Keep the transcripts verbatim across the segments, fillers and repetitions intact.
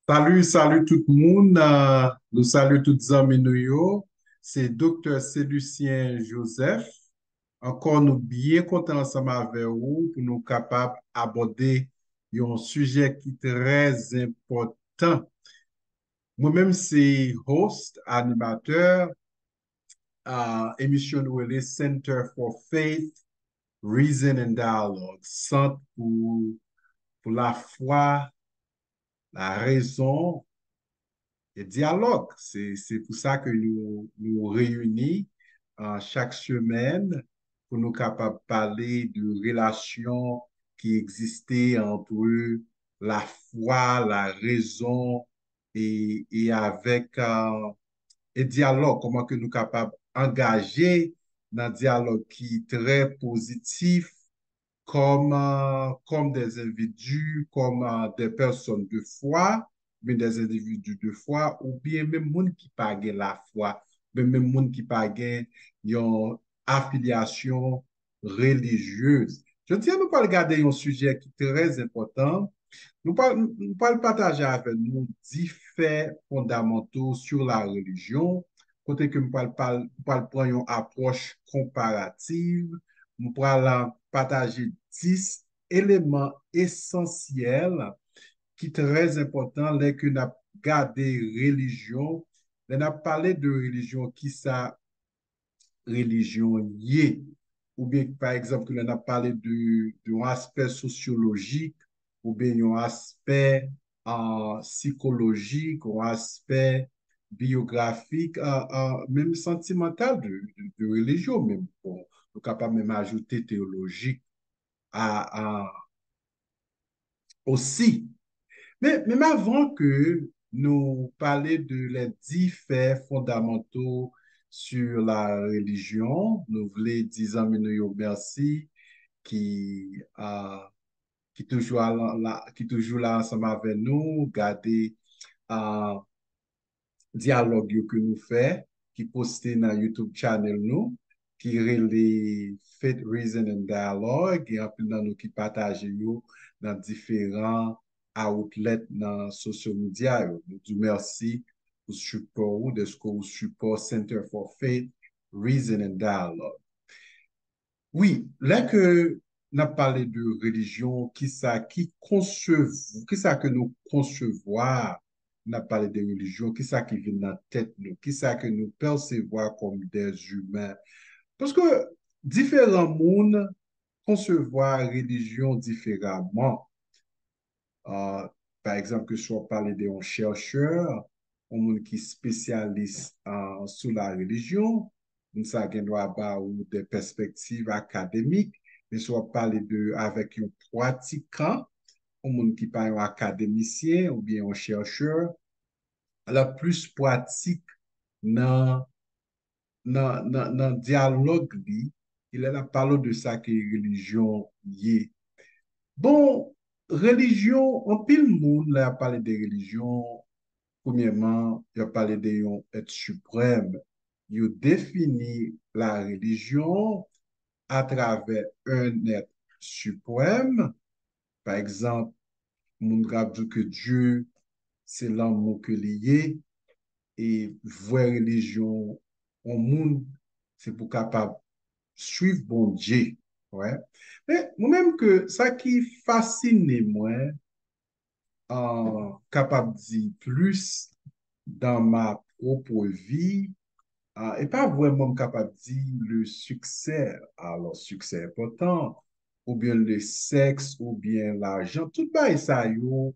Salut, salut tout moun. Euh, nou salye tout zanmi nou yo. Se Doktè Selusyen Joseph. Ankò, nou byen kontan ansanm avè ou pou nou kapab abòde yon sijè ki trè enpòtan. Mwen menm, se host, animatè, a emisyon nou rele Center for Faith, Reason and Dialogue, Sant pou, pou Lafwa, Larezon e Dyalòg. Se, se pou sa ke nou, nou reyini, a, chak semèn pou nou kapab pale de relasyon ki egziste ant lafwa, larezon e, e avèk, a, e dyalòg, kòman ke nou kapab angaje nan dyalòg ki trè pozitif kòm, a, kòm des individus, kòm, a, des personnes de foi, oubyen des individus de foi, oubyen menm moun ki pa gen lafwa, oubyen menm moun ki pa gen yon afilyasyon relijyez. Jodi a, nou pral gade yon sijè ki trè enpòtan. Nou pral, nou pral pataje avè nou difè fondamanto sur la religion, kote ke m pral, pral, m pral pran yon apwòch konparativ. M pral, a, pataje dis eleman esansyèl ki trè enpòtan lè ke n ap gade relijyon, lè n ap pale de relijyon, kisa relijyon ye. Oubyen, pa egzanp, lè n ap pale de, de yon aspè sosyolojik, oubyen yon aspè, a, sikolojik, yon aspè biyografik, a, a, menm santimantal de, de, de relijyon, menm, bon, nou kapab menm ajoute teyolojik a, a, osi. Men, menm avan ke nou pale de les dix faits fondamentaux sur la religion, nou vle di zanmi nou yo mèsi ki, a, ki toujou la, la, ki toujou la ansanm avè nou, gade, a, dyalòg yo ke nou fè, ki poste nan YouTube channel nou, ki rele Faith, Reason and Dialogue, gen anpil nan nou ki pataje yo nan diferan outlet nan social media yo. Nou di w mèsi pou sipò ou, dèske ou sipò Center for Faith, Reason and Dialogue. Wi, lè ke n ap pale de relijyon, kisa ki konsev-, kisa ke nou konsevwa, n ap pale de relijyon, kisa ki vin nan tèt nou, kisa ke nou pèsevwa kòm des humains? Paske diferan moun konsevwa relijyon diferaman. Ah, pa egzanp, ke si w ap pale de yon chèchè, yon moun ki espesyalis, ah, sou la relijyon, moun sa gen dwa ba ou de pèspektiv akademik, men si w ap pale de, avèk yon pratikan, yon moun ki pa yon akademisyen oubyen yon chèchè, l ap plis pratik nan nan, nan, nan dyalòg li, e lè l ap pale w de sa ke relijyon ye. Bon, relijyon, anpil moun, lè y ap pale de relijyon, premyèman, y ap pale de yon èt siprèm. Yo defini la religion à travers un être suprême. Pa egzanp, moun k ap di w ke Dye se lanmou ke li ye, e vrè relijyon yon moun, se pou kapab suiv Bondye. Wè. Men mwen menm ke sa ki fasine mwen, an kapab di plis dans ma propre vie, ah, e pa vrèman m kapab di le succès, alò succès enpòtan, oubyen le sexe, oubyen lajan, tout bagay sa yo,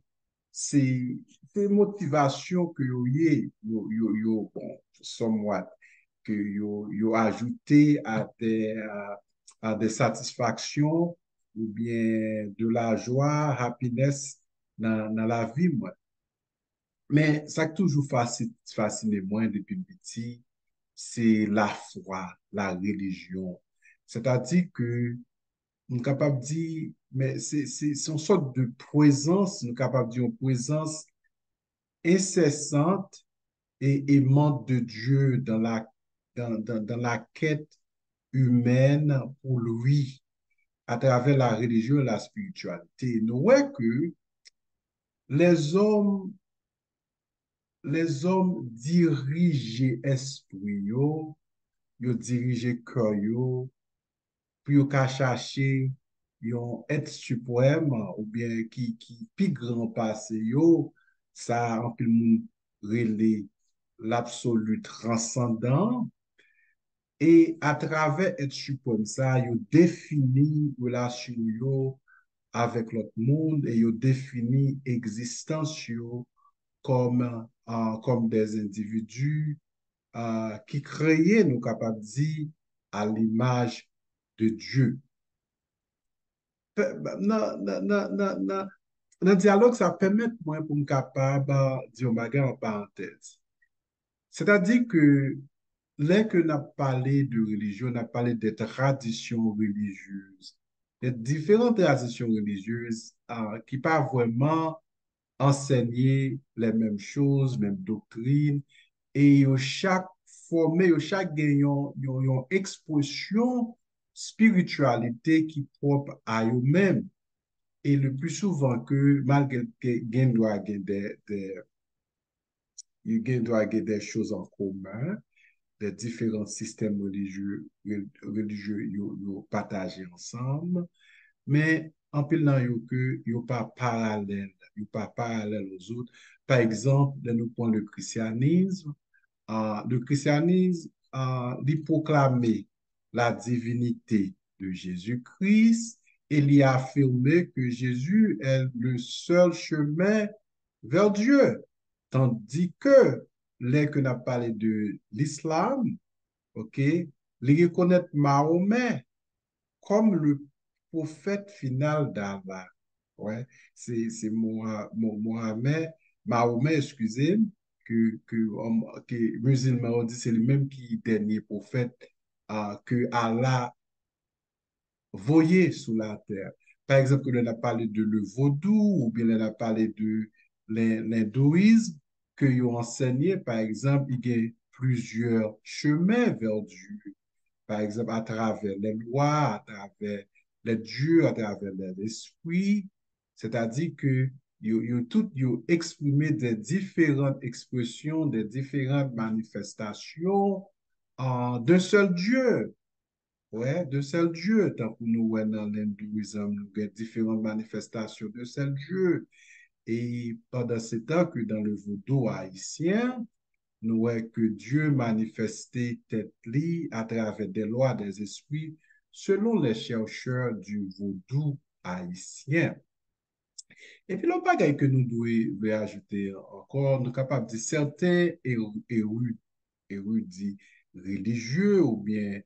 se, se motivasyon ke yo ye, yo, yo, yo, bon, somewhat, ke yo, yo ajoute à des, à, à des satisfactions oubyen de la joie, happiness nan, nan lavi mwen. Men sa k toujou fasi-, fasine mwen depi m piti, se lafwa, la relijyon. Sètadi ke m kapab di, men se, se, se yon sòt de prezans, nou kapab di yon prezans incessante et aimante de Dieu dans la, dans, dans, dans la quête humaine pour lui, à travers la religion et la spiritualité. Nou wè ke lèzòm, lèzòm dirije espri yo, yo dirije kè yo, pou yo ka chache yon èt siprèm oubyen ki, ki pi gran pase yo, sa anpil moun rele l'absolu transcendant. E atravè èt siprèm sa, yo defini relasyon yo avèk lòt moun e yo defini egzistans yo kòm, ah, kòm des individus, ah, ki kreye, nou kapab di, à l'image de Dieu. Pe-, nan, nan, nan, nan, nan, nan dyalòg sa pèmèt mwen pou m kapab, ah, di yon bagay an parantèz. Sètadi ke lè ke n ap pale de relijyon, n ap pale de tradisyon relijyez, de diferan tradisyon relijyez, ah, ki pa vrèman ansèye les mêmes choses, menm doktrin, e yo chak fòme, yo chak gen yon, yon, yon ekspresyon espirityalite ki pwòp a yo menm. E le pli souvan ke malgre ke gen dwa gen de, de, yo gen dwa gen de choz an komen, de diferan sistèm relijye, relijye yo, yo pataje ansanm, men anpil nan yo ke yo pa paralèl, yo pa paralèl aux autres. Pa egzanp, lè nou pran le christianisme, ah, le christianisme, ah, li pwoklame la divinité de Jésus-Christ et li afirme que Jésus est le seul chemin vers Dieu. Tandis que lè ke n ap pale de l'islam, ok, li rekonèt Mahomet comme le prophète final d'Allah. Wè, se, se Moha-, Mo-, Mohamed, Mahomet, eskize m, ke, ke, um, ke mizilman yo di se li menm ki dènye pwofèt, ah, ke Allah voye sou latè. Pa egzanp, lè n ap pale de le vodou, oubyen lè n ap pale de len-, lendouyizm, ke yo ansèye, pa egzanp, li gen plizyè chemen vè Dye. Pa egzanp, atravè lè lwa, atravè lè Dye, atravè lè lespri. Sètadi ke yo, yo tout, yo eksprime de diferan ekspresyon, de diferan manifestasyon, ah, d'un seul Dieu. Wè, d'un seul Dieu, tankou nou wè nan lendouyizm, nou gen diferan manifestasyon d'un seul Dieu. E pandan se tan ke dans le vodou haïtien, nou wè ke Dye manifeste tèt li atravè des lois, des esprits, selon les chercheurs du vodou haïtien. Epi lòt bagay ke nou dwe, dwe ajoute ankò, nou kapab di sèten eru-, eru-, eridi relijye oubyen,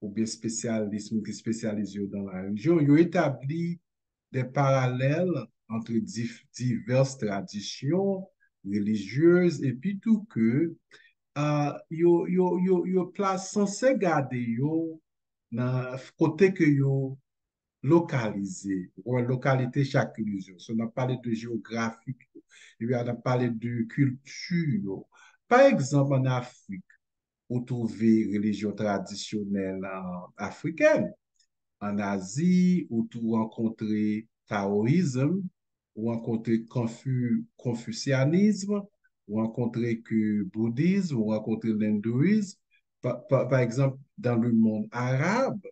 oubyen spesyalis, moun ki espesyalize yo dans la religion, yo etabli des parallèles entre dif-, diverses traditions religieuses, epi tou ke, ah, yo, yo, yo, yo plas sanse gade yo nan kote ke yo lokalize, ou wè lokalite chak relijyon. So, n ap pale de jewografik yo, epi n ap pale de kilti yo. Pa egzanp, an Afrik, ou twouve relijyon tradisyonèl, ah, afrikèn. An Azi, ou tou rankontre taoyizm, ou rankontre konfi-, konfisyanizm, ou rankontre ke boudizm, ou rankontre lendouyizm. Pa, pa, pa egzanp, dans le monde arabe,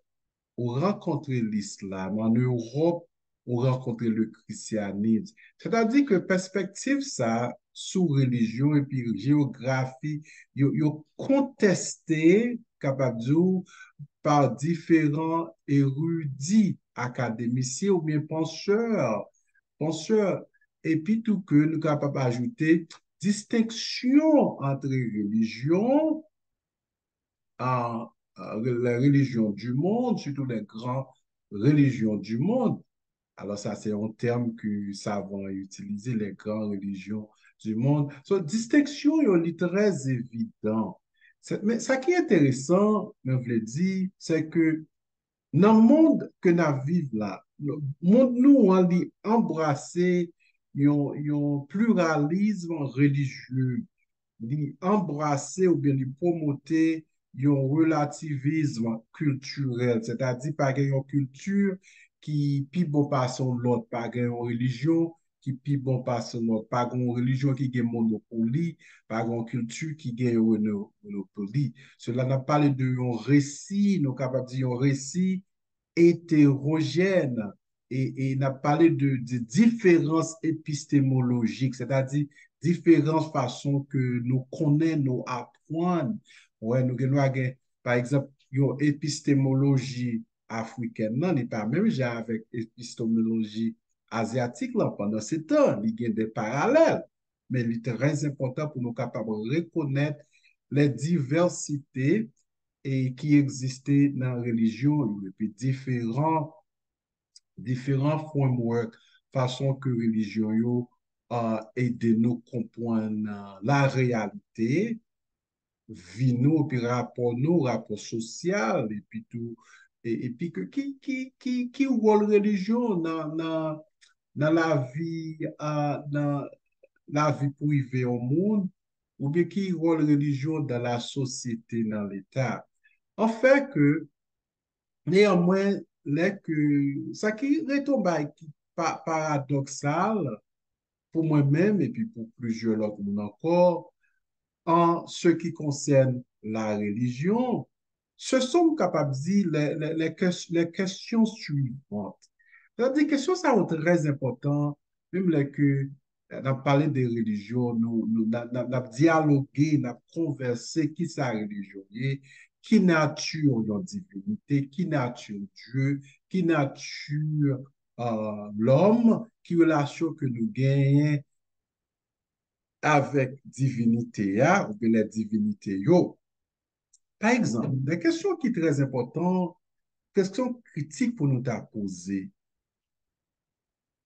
ou rankontre lislam. An Ewòp, ou rankontre le christianisme. Sètadi ke pèspektiv sa sou relijyon epi jeyografi, yo, yo konteste, kapab di w, pa diferan eridi, akademisyen oubyen pansè, pansè, epi tou ke nou kapab ajoute distenksyon antre relijyon, a, a, les religions du monde, surtout les grandes religions du monde. Alò, sa se yon tèm ke savan yo itilize, les grandes religions du monde. So, distenksyon yo, li trè evidan. Se, men sa ki enteresan, mwen vle di, se ke nan mond ke n ap viv la, mond nou an, li anbrase yon, yon pliralizm relijye. Li anbrase oubyen li pwomote yon relativizm kiltirèl, sètadi pa gen yon kilti ki pi bon pase yon lòt, pa gen yon relijyon ki pi bon pase yon lòt, pa gen yon relijyon ki gen monopoli, pa gen yon kilti ki gen yon mono-, monopoli. Sela n ap pale de yon resi, nou kapab di yon resi eterojèn, e, e n ap pale de, de diferans epistemolojik, sètadi diferan fason ke nou konnen, nou aprann. Wè, nou gen dwa gen, pa egzanp, yon epistemoloji afrikèn nan, li pa menm jan avèk epistemoloji azyatik lan, pandan se tan, li gen de paralèl. Men li trè enpòtan pou nou kapab rekonèt les diversités e ki egziste nan relijyon yo, epi diferan, diferan framework, fason ke relijyon yo, a, ede nou konprann, a, la reyalite, vi nou, epi rapò nou, rapò sosyal, epi tou, e, epi ke ki, ki, ki, ki wòl relijyon nan, nan, nan lavi, a, nan lavi prive yon moun, oubyen ki wòl relijyon dans la société, nan Leta. Anfen ke, neyanmwen, lè ke, sa ki rete yon bagay ki pa, paradoksal pou mwen menm epi pou plizyè lòt moun ankò, an se ki konsèn la relijyon, se son, m kapab di, les, les, les ques-, les questions suivantes. Sètadi, kesyon sa yo trè enpòtan, menm lè ke, eh, n ap pale de relijyon, nou, nou, n ap, n ap, n ap dyaloge, n ap konvèse, ki sa relijyon ye, ki nati yon divinite, ki nati Dye, ki nati, euh, lòm, ki relasyon ke nou genyen avèk divinite a, oubyen lè divinite yo. Pa egzanp, de kesyon ki trè enpòtan, kesyon kritik pou nou ta poze.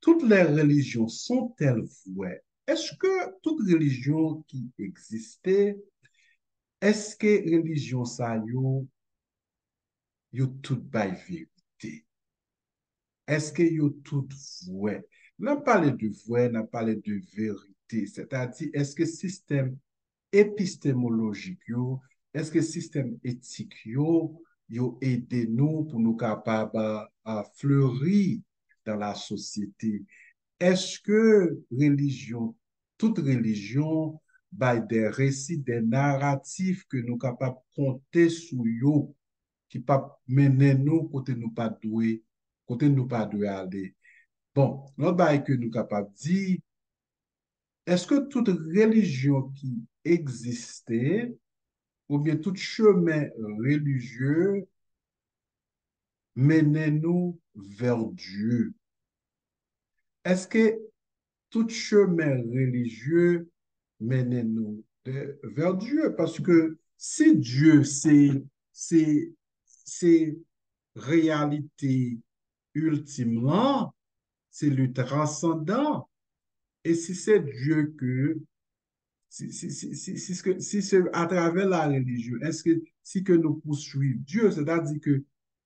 Toutes les religions sont-elles vraies? Èske tout relijyon ki egziste, èske relijyon sa yo, yo tout bay verite? Èske yo tout vrè? N ap pale de vrè, n ap pale de verite, sètadi èske sistèm epistemolojik yo, èske sistèm etik yo, yo ede nou pou nou kapab, a, a, fleri dans la société? Èske relijyon, tout relijyon, bay de resi, de naratif ke nou kapab konte sou yo, ki p ap mennen nou kote nou pa dwe, kote nou pa dwe ale? Bon, lòt bagay ke nou kapab di, èske tout relijyon ki egziste, oubyen tout chemen relijye mennen nou vè Dye? Èske tout chemen relijye mennen nou de, vè Dye? Paske si Dye se, se, se reyalite iltim lan, se le transandan, e si se Dye ke, si, si, si, si, si, si se atravè la relijyon, èske si ke nou pouswiv Dye, sètadi ke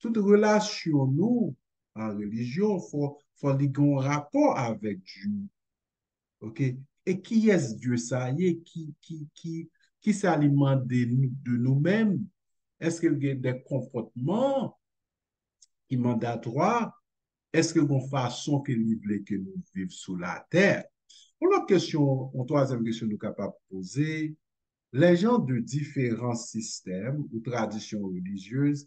tout relasyon nou an relijyon, fò, fò li gen yon rapò avèk Dye. Oke? E kiyès Dye sa ye? Ki, ki, ki, ki sa li mande nou, de nou menm? Èske l gen de konpòtman ki mandatwa? Èske gon fason ke li vle ke nou viv sou latè? Yon lòt kesyon, yon twazyèm kesyon nou kapab poze, les gens de différents systèmes ou traditions religieuses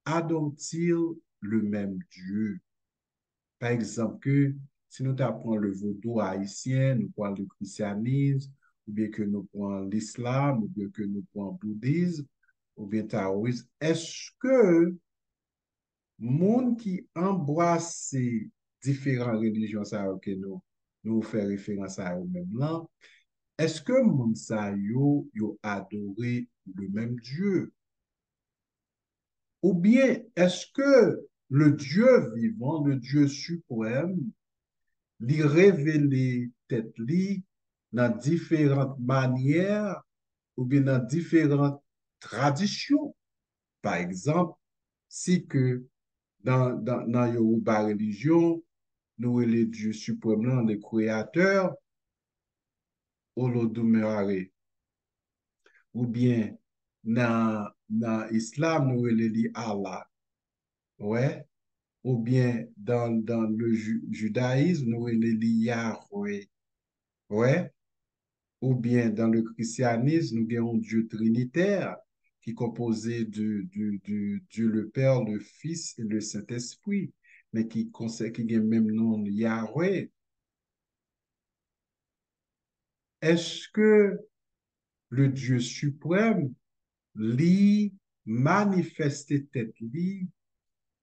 adoptent-ils le même Dieu. Pa egzanp, ke si nou ta pran le vodou ayisyen, nou pran le christianisme, oubyen ke nou pran l'islam, oubyen ke nou pran boudism, oubyen taoism, èske moun ki anbrase diferan relijyon sa yo ke nou, nou fè referans a yo menm lan, èske moun sa yo, yo adore le menm Dye? Oubyen èske le Dye vivan, le Dye siprèm, li revele tèt li nan diferan manyè oubyen nan diferan tradisyon? Pa egzanp, si ke nan, nan, nan Yoruba relijyon, nou rele Dye siprèm lan le Créateur, Olodumare. Oubyen nan, nan Islam, nou rele li Allah. Wè? Oubyen dans, dans le ju- judaïsme, nou rele li Yahweh. Wè? Oubyen dans le christianisme, nou gen yon Dye trinitè ki konpoze de, de, de Dieu le Père, le Fils et le Saint-Esprit, men ki konsè, ki gen menm non Yahweh. Èske le Dye siprèm, li manifeste tèt li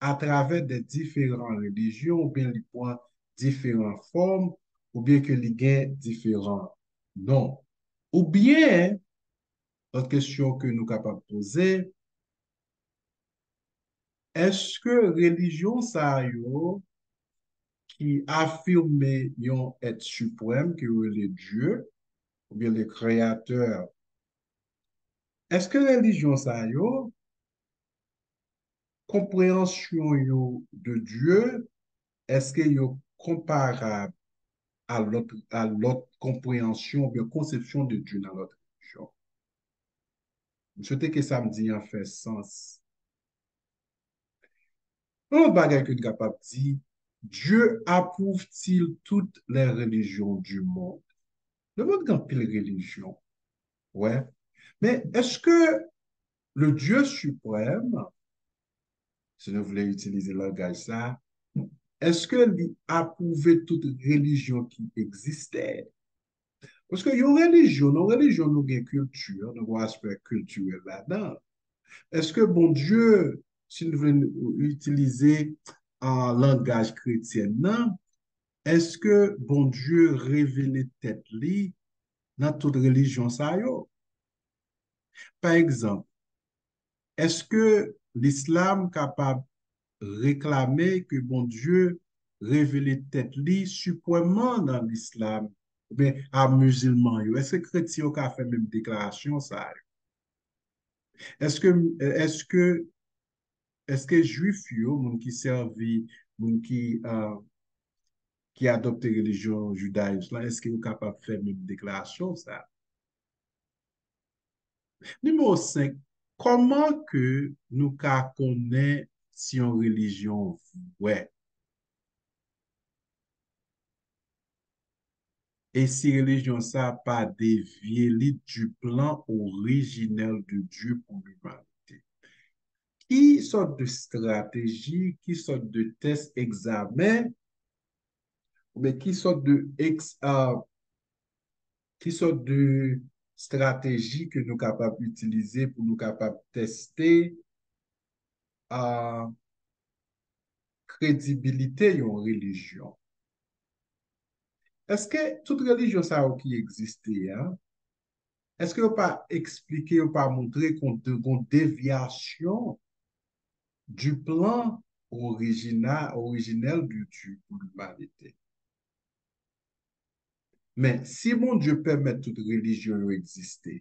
atravè de diferan relijyon, oubyen li pran diferan fòm, oubyen ke li gen diferan non? Oubyen, lòt kesyon ke nou kapab poze, èske relijyon sa yo ki afime yon èt siprèm ki yo rele Dye, oubyen le Créateur, èske relijyon sa yo, konpreyansyon yo de Dye, èske yo konparab a lòt, a lòt konpreyansyon oubyen konsepsyon de Dye nan lòt relijyon? M swete ke sa m di an fè sans. Yon lòt bagay ke n kapab di, Dieu approuve-t-il toutes les religions du monde? Le monde gen anpil relijyon. Wè. Men èske le Dieu suprême, si nou vle itilize langaj sa, èske li apwouve tout relijyon ki egziste? Paske yon relijyon, nan relijyon nou gen kilti, nou gen aspè kiltirèl ladan. Èske Bondye, si nou vle itilize, ah, langaj kretyen nan, èske Bondye revele tèt li nan tout relijyon sa yo? Pa egzanp, èske lislam kapab reklame ke Bondye revele tèt li siprèmman nan lislam oubyen a mizilman yo? Èske kretyen yo ka fè menm deklarasyon sa yo? Èske, èske, èske jwif yo, moun ki sèvi, moun ki, ah, ki adopte relijyon jidayis lan, èske yo kapab fè menm deklarasyon sa? Nimewo senk, kòman ke nou ka konnen si yon relijyon vrè? E si relijyon sa pa devye li du plan originel de Dieu pour l'humanité? Ki sòt de estrateji, ki sòt de tès egzamen, oubyen ki sòt de eks-, ah, ki sòt de estrateji ke nou kapab itilize pou nou kapab tèste, ah, kredibilite yon relijyon? Èske tout relijyon sa yo ki egziste a, èske yo pa eksplike, yo pa montre kon de, kon devyasyon du plan orijina-, originel de Dieu pour l'humanité? Men, si Bondye pèmèt tout relijyon yo egziste,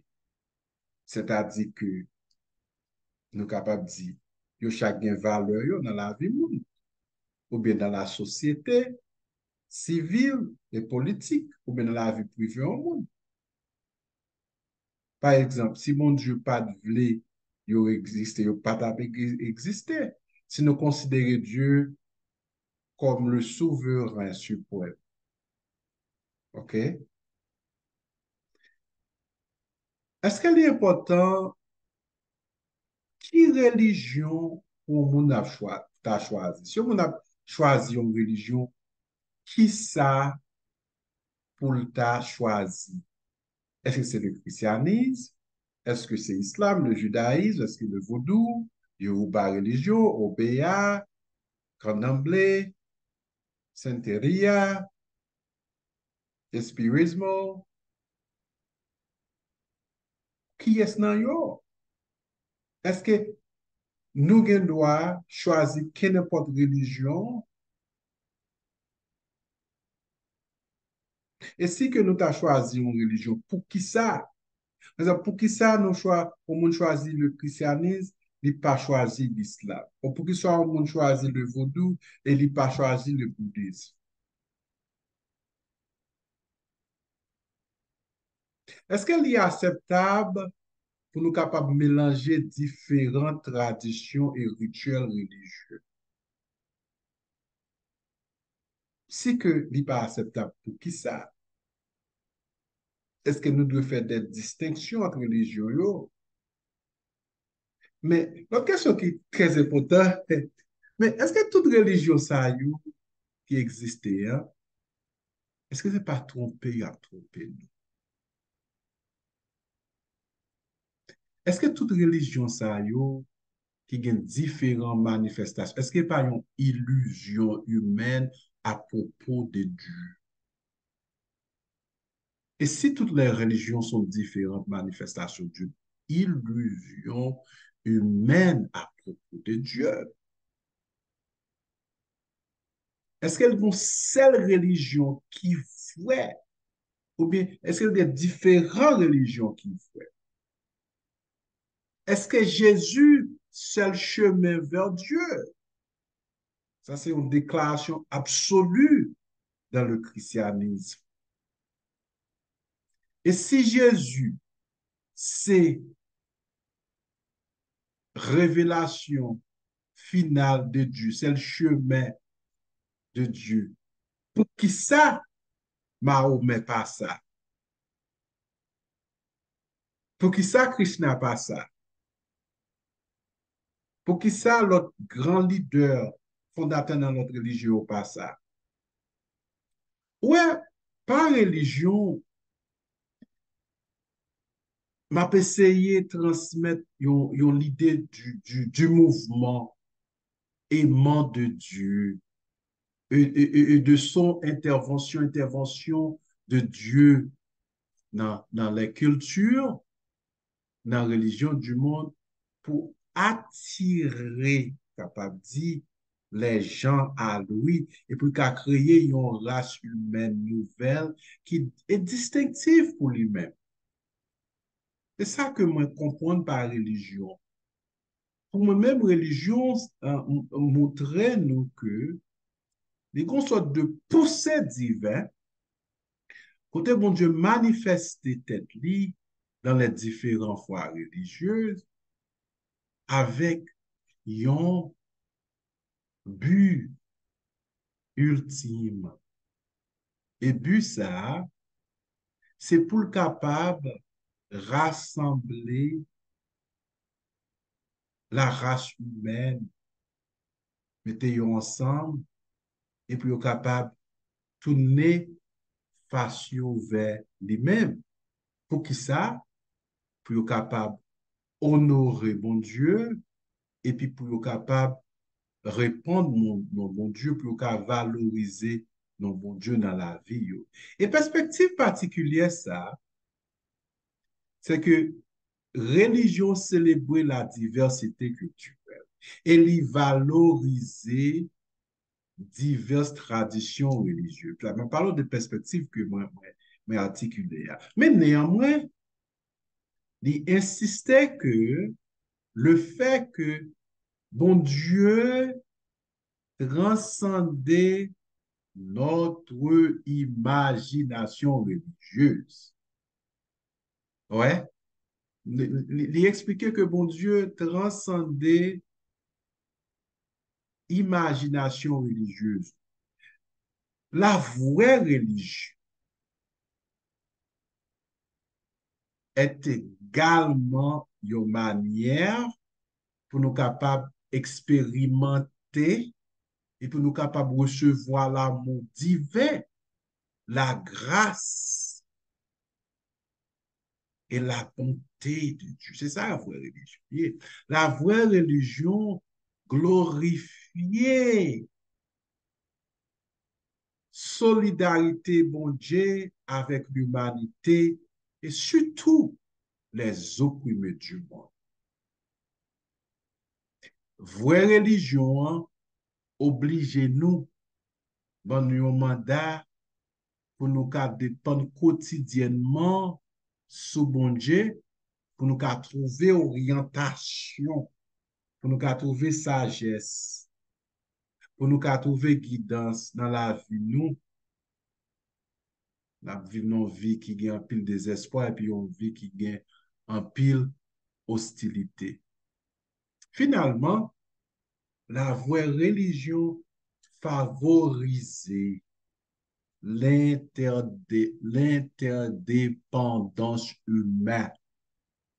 sètadi ke nou kapab di, yo chak gen valè yo nan lavi moun, oubyen nan lasosyete sivil e politik, oubyen nan lavi prive yon moun. Pa egzanp, si Bondye pa t vle yo egziste, yo pa t ap eg-, egziste. Si nou konsidere Dye kòm le souveren siprèm. Oke? Èske li enpòtan ki relijyon pou yon moun ap chwa-, ta chwazi? Si yon moun ap chwazi yon relijyon, kisa pou l ta chwazi? Èske se le christianisme? Èske se islam, le judaïsme? Èske le vodou, Yoruba relijyon, Obeah, Candomblé, Santeria, Espiritismo? Kiyès nan yo? Èske nou gen dwa chwazi kenenpòt relijyon? E si ke nou ta chwazi yon relijyon, poukisa? Pa egzanp, poukisa nou chwa, yon moun chwazi le christianisme, li pa chwazi lislam? Ou poukisa yon moun chwazi le vodou e li pa chwazi le boudism? Èske li akseptab pou nou kapab melanje diferan tradisyon e rityèl relijye? Si ke li pa akseptab, poukisa? Èske nou dwe fè de distenksyon ant relijyon yo? Men, lòt kesyon ki trè enpòtan, men èske tout relijyon sa yo ki egziste an, èske se pa twonpe y ap twonpe nou? Èske tout relijyon sa yo ki gen diferan manifestasyon, èske pa yon ilizyon imèn apwopo de Dye? Et si toutes les religions sont différentes manifestations d'une illusion humaine à propos de Dieu? Èske l gon sèl relijyon ki vrè? Oubyen èske l gen diferan relijyon ki vrè? Èske Jezi sèl chemen vè Dye? Sa se yon deklarasyon absoli dans le christianisme. E si Jezi se revelasyon final de Dye, sèl chemen de Dye, poukisa Mahomè pa sa? Poukisa Krishna pa sa? Poukisa lòt gran lidè, fondatè nan lòt relijyon yo pa sa? Ou wè, pa relijyon, m ap eseye transmèt yon, yon lide du, du, du mouvement aimant de Dieu et, et, et, et de son intervention, intervention de Dieu dans, dans les cultures, nan relijyon du monde pou atire, kapab di, les gens à lui, e pou l ka kreye yon ras imèn nouvèl ki e distenktif pou li menm. Se sa ke mwen konprann pa relijyon. Pou mwen menm, relijyon, eh, m-, montre nou ke li gon sòt de pouse diven, kote Bondye manifeste tèt li dans les différentes foi religieuses avèk yon bi iltim. E bi sa a, se pou l kapab rasanble la ras imèn, mete yo ansanm, e pou yo kapab tounen fas yo vè li menm. Poukisa? Pou yo kapab onore Bondye, epi pou yo kapab repann non, non Bondye, pou yo ka valorize non Bondye nan lavi yo. E pèspektiv patikilyè sa, se ke relijyon selebre la divèsite kiltirèl e li valorize divès tradisyon relijyez la. Mwen pale de pèspektiv ke mwen, mwen, mwen atikile a. Men neanmwen, li ensiste ke le fè ke Bondye transande notre imagination religieuse. Wè. Li, li, li eksplike ke Bondye transande imajinasyon relijyez. La vraie religion est également yon manyè pou nou kapab eksperimante volonte, e pou nou kapab resevwa lanmou diven, la grâce et la bonté de Dieu. Se sa vrè relijyon ye. La vrè relijyon glorifye solidarite Bondye avèk limanite e sitou les opprimés du monde. Vrè relijyon an oblije nou, ban nou yon manda pou nou ka depann kotidyènman sou Bondye, pou nou ka twouve oryantasyon, pou nou ka twouve sajès, pou nou ka twouve gidans nan lavi nou. N ap viv nan yon vi ki gen anpil dezespwa epi yon vi ki gen anpil ostilite. Finalman, la vrè relijyon favorize lentède- lentèdepandans imèn.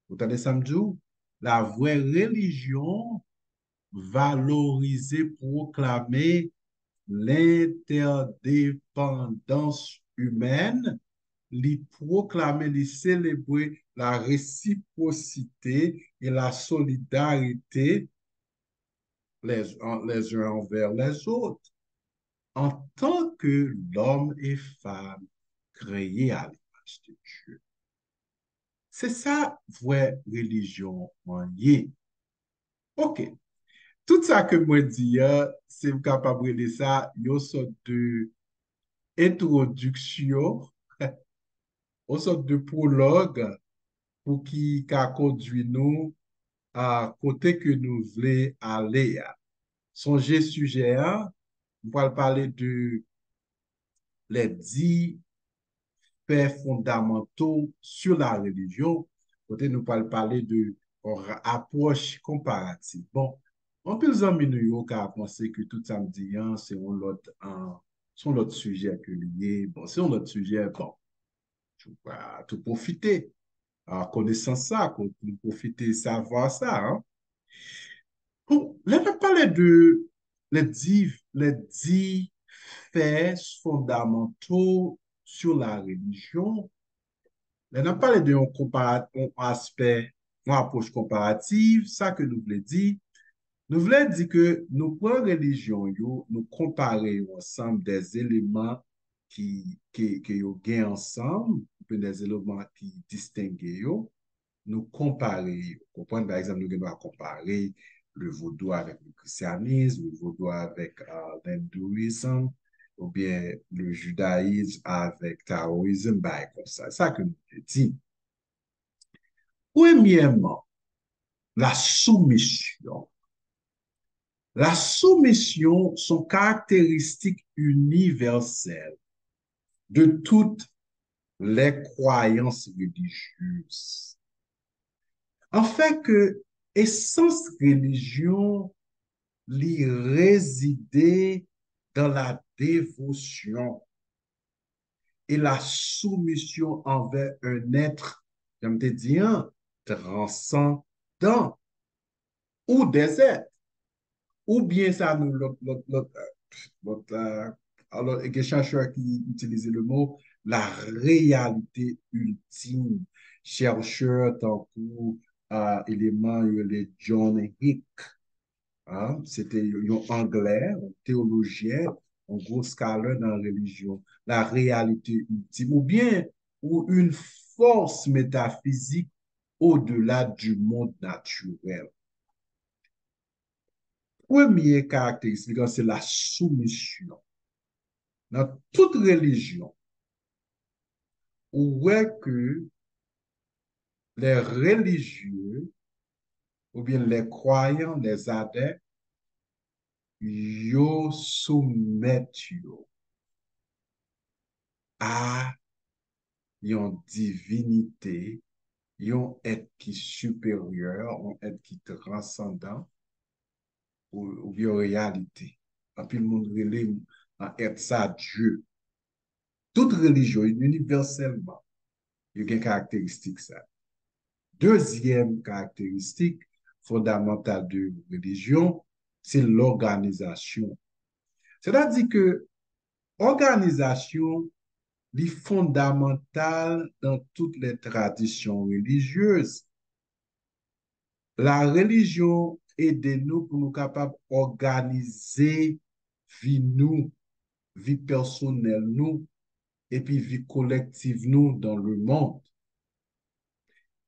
Ou tande sa m di w? La vrè relijyon valorize, pwoklame lentèdepandans imèn, li pwoklame, li selebre la resiprosite e la solidarite les, les uns envers les autres, en tant que l'homme et femme créés à l'image de Dieu. Se sa vrè relijyon an ye. Ok. Tout sa ke mwen di a, se m kapab rele sa yon sòt de entwodiksyon, yon sòt de pwològ pou ki ka kondwi nou a kote ke nou vle ale a. Sonje sijè a, m pral pale de les dix faits fondamentaux sur la religion, kote nou pral pale de yon apwòch konparatif. Bon, anpil zanmi nou yo ka panse ke tout sa m di an, se yon lòt, se yon lòt sijè ke li ye. Bon, se yon lòt sijè, bon. Tou pwofite a konesans sa, pou nou pwofite savwa sa. Bon, lè n ap pale de les dix, les dix faits fondamentaux sur la religion, lè n ap pale de yon konpara, yon aspè, yon apwòch konparatif, sa ke nou vle di, nou vle di ke nou pran relijyon yo, nou konpare yo ansanm, des éléments ki, ke, ke yo gen ansanm, oubyen des éléments ki distenge yo, nou konpare yo. Konprann, pa egzanp, nou gen dwa konpare le vodou avèk le christianisme, le vodou avèk uh, l'hindouisme, oubyen le judaïsme avèk taoïsme, bagay konsa. Sa ke nou vle di. Premyèman, la soumisyon. La soumission sont caractéristiques universelles de toutes les croyances religieuses. Anfen ke esans relijyon li rezide dans la dévotion et la soumission envers un être, jan m te di an, transcendant ou des êtres. Oubyen sa nou lòt, lòt, lòt, lòt, alò, gen chèchè ki itilize le mot la réalité ultime. Chèchè tankou uh, eleman yo rele John Hick. Se te yon anglè, yon teyolojyen, yon gwo scholar nan relijyon. La réalité ultime, oubyen ou une force métaphysique au-delà du monde naturel. Premye karakteristik an se la soumisyon. Nan tout relijyon, ou wè ke les religieux oubyen les croyants, les adeptes, yo soumèt yo a yon divinite, yon èt ki siperyè, yon èt ki transandan, ou, oubyen yon reyalite. Anpil moun rele èt sa Dye. Tout relijyon, inivèsèlman, yo gen karakteristik sa. Dezyèm karakteristik fondamantal de relijyon, Se lòganizasyon. Sètadi ke òganizasyon, li fondamantal dans toutes les traditions religieuses. La relijyon ede nou pou nou kapab òganize vi nou, vi pèsonèl nou, epi vi kolektiv nou dans le monde.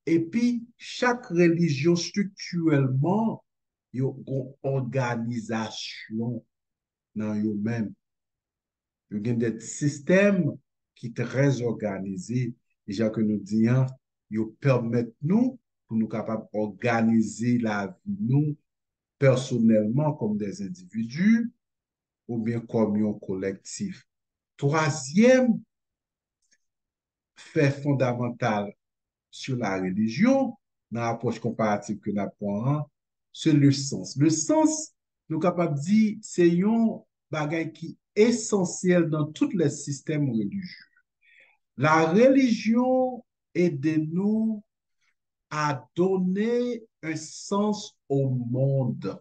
Epi, chak relijyon striktirèlman, yo gon òganizasyon nan yo menm. Yo gen de sistèm ki trè òganize, e jan ke nou di an, yo pèmèt nou pou nou kapab òganize lavi nou pèsonèlman kòm de endividi oubyen kòm yon kolektif. Twazyèm fè fondamantal sou la relijyon, nan apwòch konparatif ke n ap pran an, se le sans. Le sans, nou kapab di, se yon bagay ki esansyèl nan tout lè sistèm relijye. La relijyon ede nou a donner un sens au monde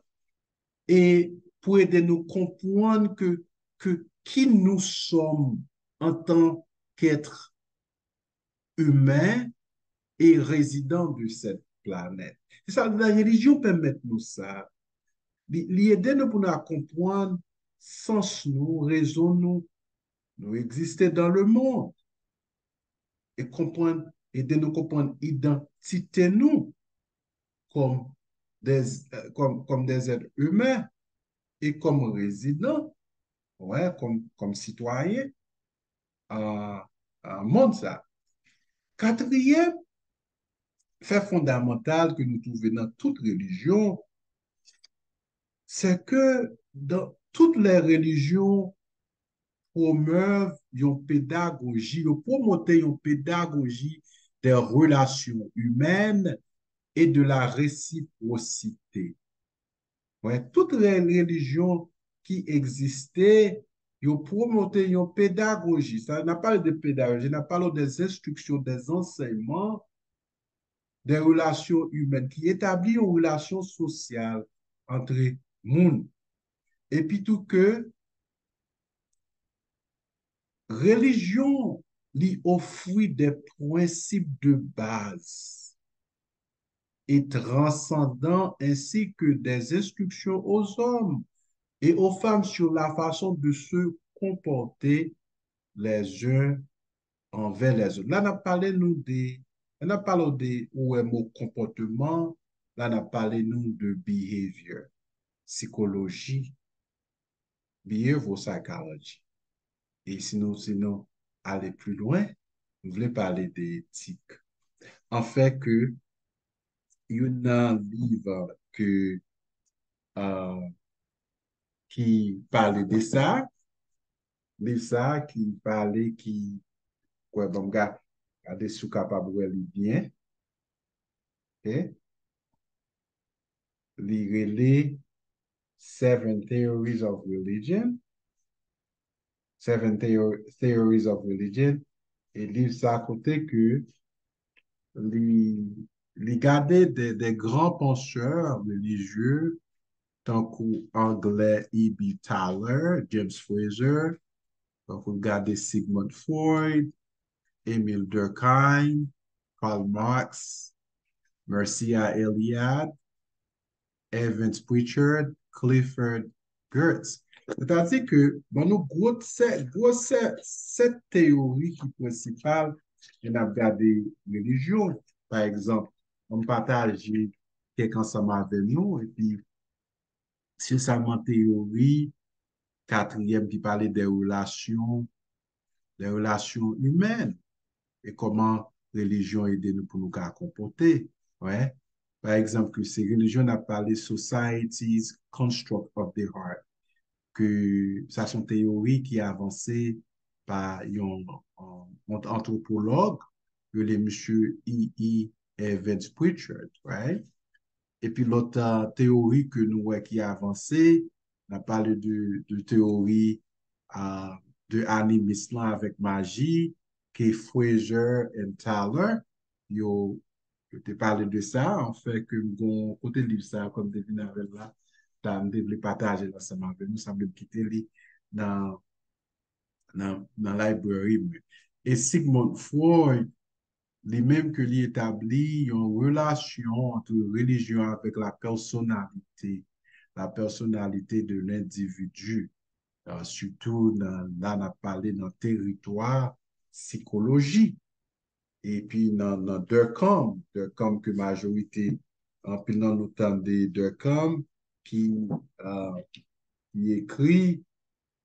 e pou ede nou konprann ke, ke qui nous sommes en tant qu'êtres humains et résidents de cette planète. Se sa, la relijyon pèmèt nou sa. Li, li ede nou pou nou konprann sans nou, rezon nou, nou egziste dans le monde. E konprann, ede nou konprann idantite nou kòm des, kòm, kòm des êtres humains e kòm rezidan, wè, kòm, kòm sitwayen a, a mond sa. Katriyèm fè fondamantal ke nou twouve nan tout relijyon, se ke dans toutes les religions promeuvent yon pedagoji, yo pwomote yon pedagoji de relasyon imèn e de la resiprosite. Wè, tout re- relijyon ki egziste, yo pwomote yon pedagoji. Sa, n ap pale de pedagoji, n ap pale de enstriksyon, de ansèyman, de relasyon imèn, ki etabli yon relasyon sosyal antre moun. Epi tou ke relijyon, li ofri de prensip de baz et transcendants ainsi que des instructions aux hommes et aux femmes sur la façon de se comporter les uns envers les autres. La, n ap pale nou de, lè n ap pale de, ou wè mo konpòteman, la, n ap pale nou de behavior, sikoloji, behavioral psychology. E si nou, si nou ale pli lwen, nou vle pale de etik. Anfen ke youn nan liv ke, euh, ki pale de sa, liv sa ki pale, ki, kwè, ban m ga- gade si w kapab wè li byen. Ok? Li rele Seven Theories of Religion. Seven Theo- Theories of Religion. E liv sa kote ke li, li gade de, de gran pansè relijye tankou anglè E B Thaler, James Frazer, tankou l gade Sigmund Freud, Emile Durkheim, Karl Marx, Mircea Eliade, Evans Pritchard, Clifford Geertz. Sètadi ke ban nou gwo sèt, gwo sèt, sèt teyori ki prensipal lè n ap gade relijyon. Pa egzanp, an m pataje kèk ansanm avè nou, epi se sèlman teyori katriyèm ki pale de relasyon, de relasyon imèn, e kòman relijyon ede nou pou nou ka konpòte. Wè. Pa egzanp, ke se relijyon n ap pale, society's construct of the heart, ke sa se yon teyori ki avanse pa yon, yon antwopològ, yo rele misye E E Evans Pritchard, right? Epi lòt, uh, teyori ke nou wè ki avanse, n ap pale de, de teyori, uh, de animis lan avèk maji, ke Frazer and Thaler, yo, yo te pale de sa, anfen, ke m gon kote liv sa, kòm te vin avè l la, ta, m te vle pataje l ansanm avè nou, sanble m kite li nan, nan, nan library mwen. E Sigmund Freud, li menm ke li etabli yon relasyon ant relijyon avèk la pèsonalite, la pèsonalite de lendividi. Uh, sitou nan, la n ap pale nan teritwa sikoloji. Epi nan, nan Durkheim, Durkheim ke majorite, anpil nan nou tande Durkheim, ki, uh, ki ekri,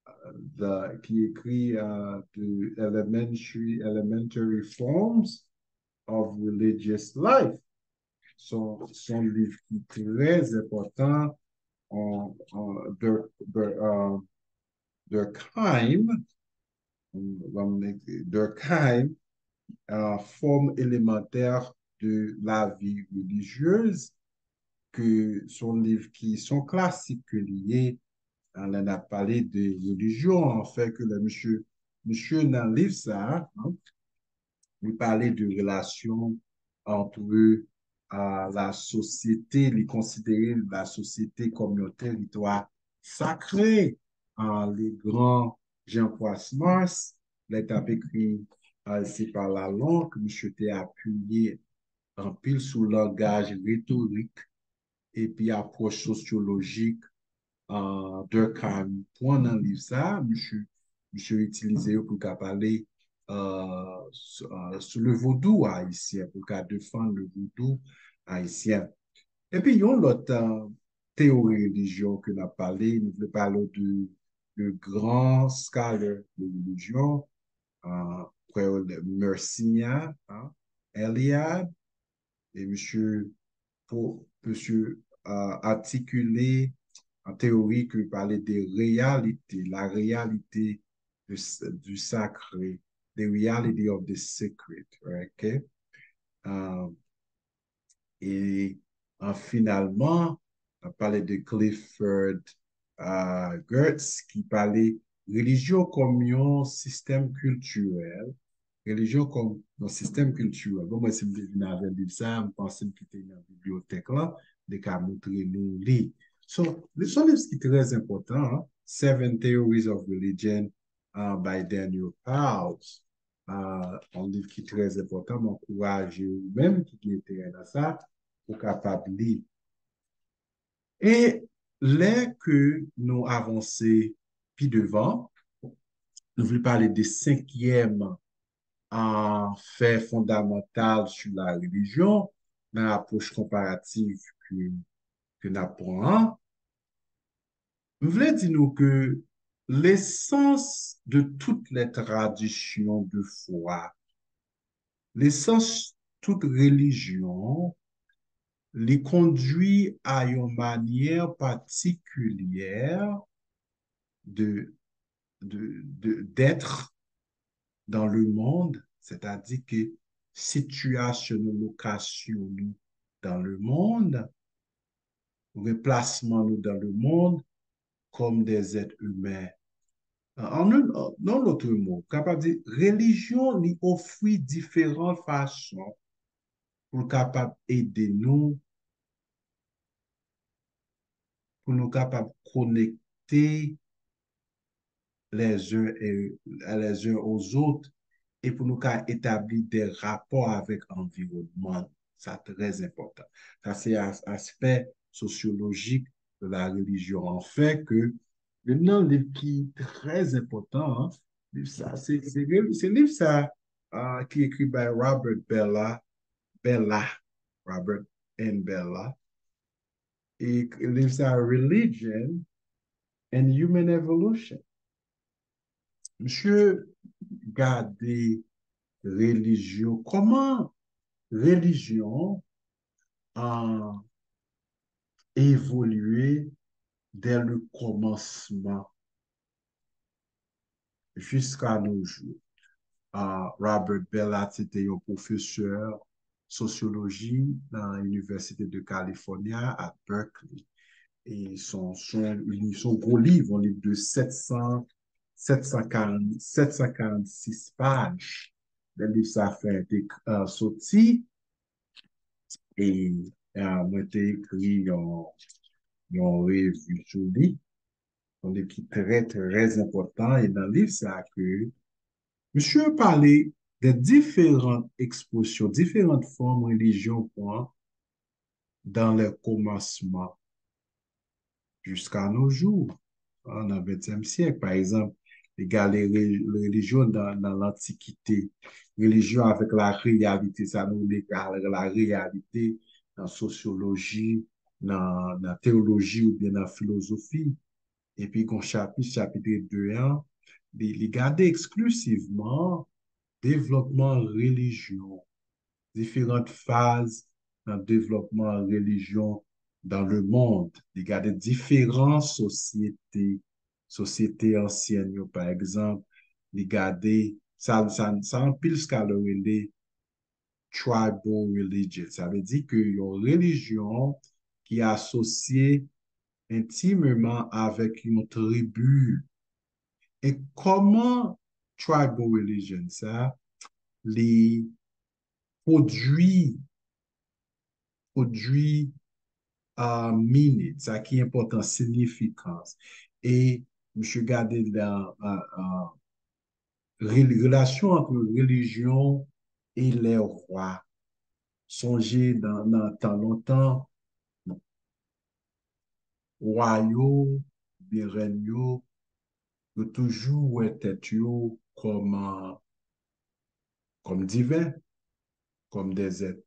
uh, the, ki ekri uh, The Elementary, Elementary Forms of Religious Life. Se yon liv ki trè enpòtan. Durkheim, Durkheim, uh, Formes élémentaires de la vie religieuse, ke se yon liv ki se yon klasik ke li ye, lè n ap pale de relijyon, anfen ke lè misye, misye nan liv sa a, li pale de relasyon ant uh, la sosyete, li konsidere la sosyete kòm yon teritwa sakre. Uh, le gran Jean Proissmars, lè l t ap ekri uh, Se par la langue, misye te apiye anpil sou langaj retorik epi apwòch sosyolojik uh, Durkheim pran nan liv sa a, misye, misye itilize yo pou l ka pale uh, sou, uh, sou le vodou ayisyen, pou l ka defann le vodou ayisyen. Epi yon lòt uh, teyori relijyon ke n ap pale, nou vle pale de, de gran scholar de relijyon, uh, Frè Mercier, uh, Eliade, e misye pou misye uh, atikile an teyori ki pale de reyalite, la réalité du, du sacré, the reality of the sacred, ok? Uh, e uh, finalman, n ap pale de Clifford uh, Geertz ki pale relijyon kòm yon sistèm kiltirèl, relijyon kòm yon sistèm kiltirèl. Bon, mwen, si m te vin avè liv sa a, m panse m kite l nan bibliyotèk lan, m te ka montre nou li. So, li se yon liv ki trè enpòtan, hein? Seven Theories of Religion uh, by Daniel Pals. Uh, yon liv ki trè enpòtan, m ankouraje ou menm ki gen enterè nan sa, ou kapab li. E lè ke nou avanse pi devan, nou vle pale de senkyèm uh, fè fondamantal sou la relijyon nan apwòch konparatif ke, ke n ap pran an. M vle di nou ke lesans de toutes les traditions de foi, lesans tout relijyon, li kondui a yon manyè patikilyè de, de, de, d'être dans le monde, sètadi ke sitiyasyon nou, lokasyon nou dans le monde, replasman nou dans le monde comme des êtres humains. An, an, an lòt mo, kapab di, relijyon li ofri diferan fason pou l kapab ede nou, pou nou kapab konekte les uns, et, les uns aux autres e pou nou ka etabli de rapò avèk anviwònman. Sa trè enpòtan. Sa se aspè sosyolojik de la relijyon. Anfen, ke youn nan liv ki trè enpòtan, liv sa, se, se, se liv sa uh, ki ekri by Robert Bella, Bella, Robert N. Bella. E liv sa, Religion and Human Evolution. Misye gade relijyon, kòman relijyon an evolye dè le kòmansman jiska nou jou. Uh, Robert Bella se te yon pwofesè sosyoloji nan Inivèsite de California at Berkeley. E son, son, li, son gwo liv, yon liv de sèt san, sèt san karant, sèt san karannsis paj. Lè liv sa fè te uh, soti, e uh, mwen te ekri yon, yon revi sou li. Yon liv ki trè, trè enpòtan. E nan liv sa ke misye pale de diferan ekspresyon, diferan fòm relijyon pran dans les commencements jusqu'à nos jours, hein, nan ventyèm syèk. Pa egzanp, li gade re- relijyon nan, nan lantikite. Relijyon avèk la reyalite, sa nou rele la reyalite nan sosyoloji, nan, nan teyoloji oubyen nan filozofi. Epi gon chapit, chapit de an, li, li gade eksklisivman devlopman relijyon, diferan faz nan devlopman relijyon dans le monde. Li gade diferan sosyete, sosyete ansyèn yo, pa egzanp, li gade sa, sa, sa anpil scholar rele tribal religion. Sa vle di ke yon relijyon ki asosye entimeman avèk yon tribi. E kòman tribal religion sa, li pwodui, pwodui uh, meaning, sa ki enpòtan, significance. E misye gade nan uh, uh, relasyon ant relijyon e lè wa. Sonje nan, nan tan lontan, wa yo, byen rèn yo, yo toujou wè tèt yo kòm, kòm diven, kòm dèzèt,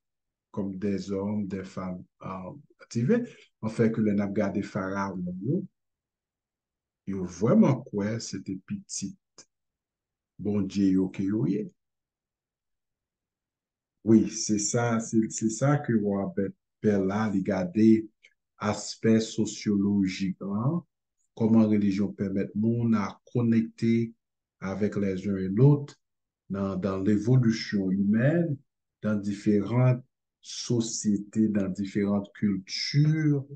kòm dèzòm, dèfanm uh, diven. Anfen, ke lè n ap gade farawon yo, yo vrèman kwè se te pitit Bondye yo ke yo ye. Wi, se sa, se, se sa ke Robert Bella, li gade aspè sosyolojik lan, kòman relijyon pèmèt moun a konekte avec les uns et l'autre dans, dans l'évolution humaine, dans différentes sociétés, dans différentes cultures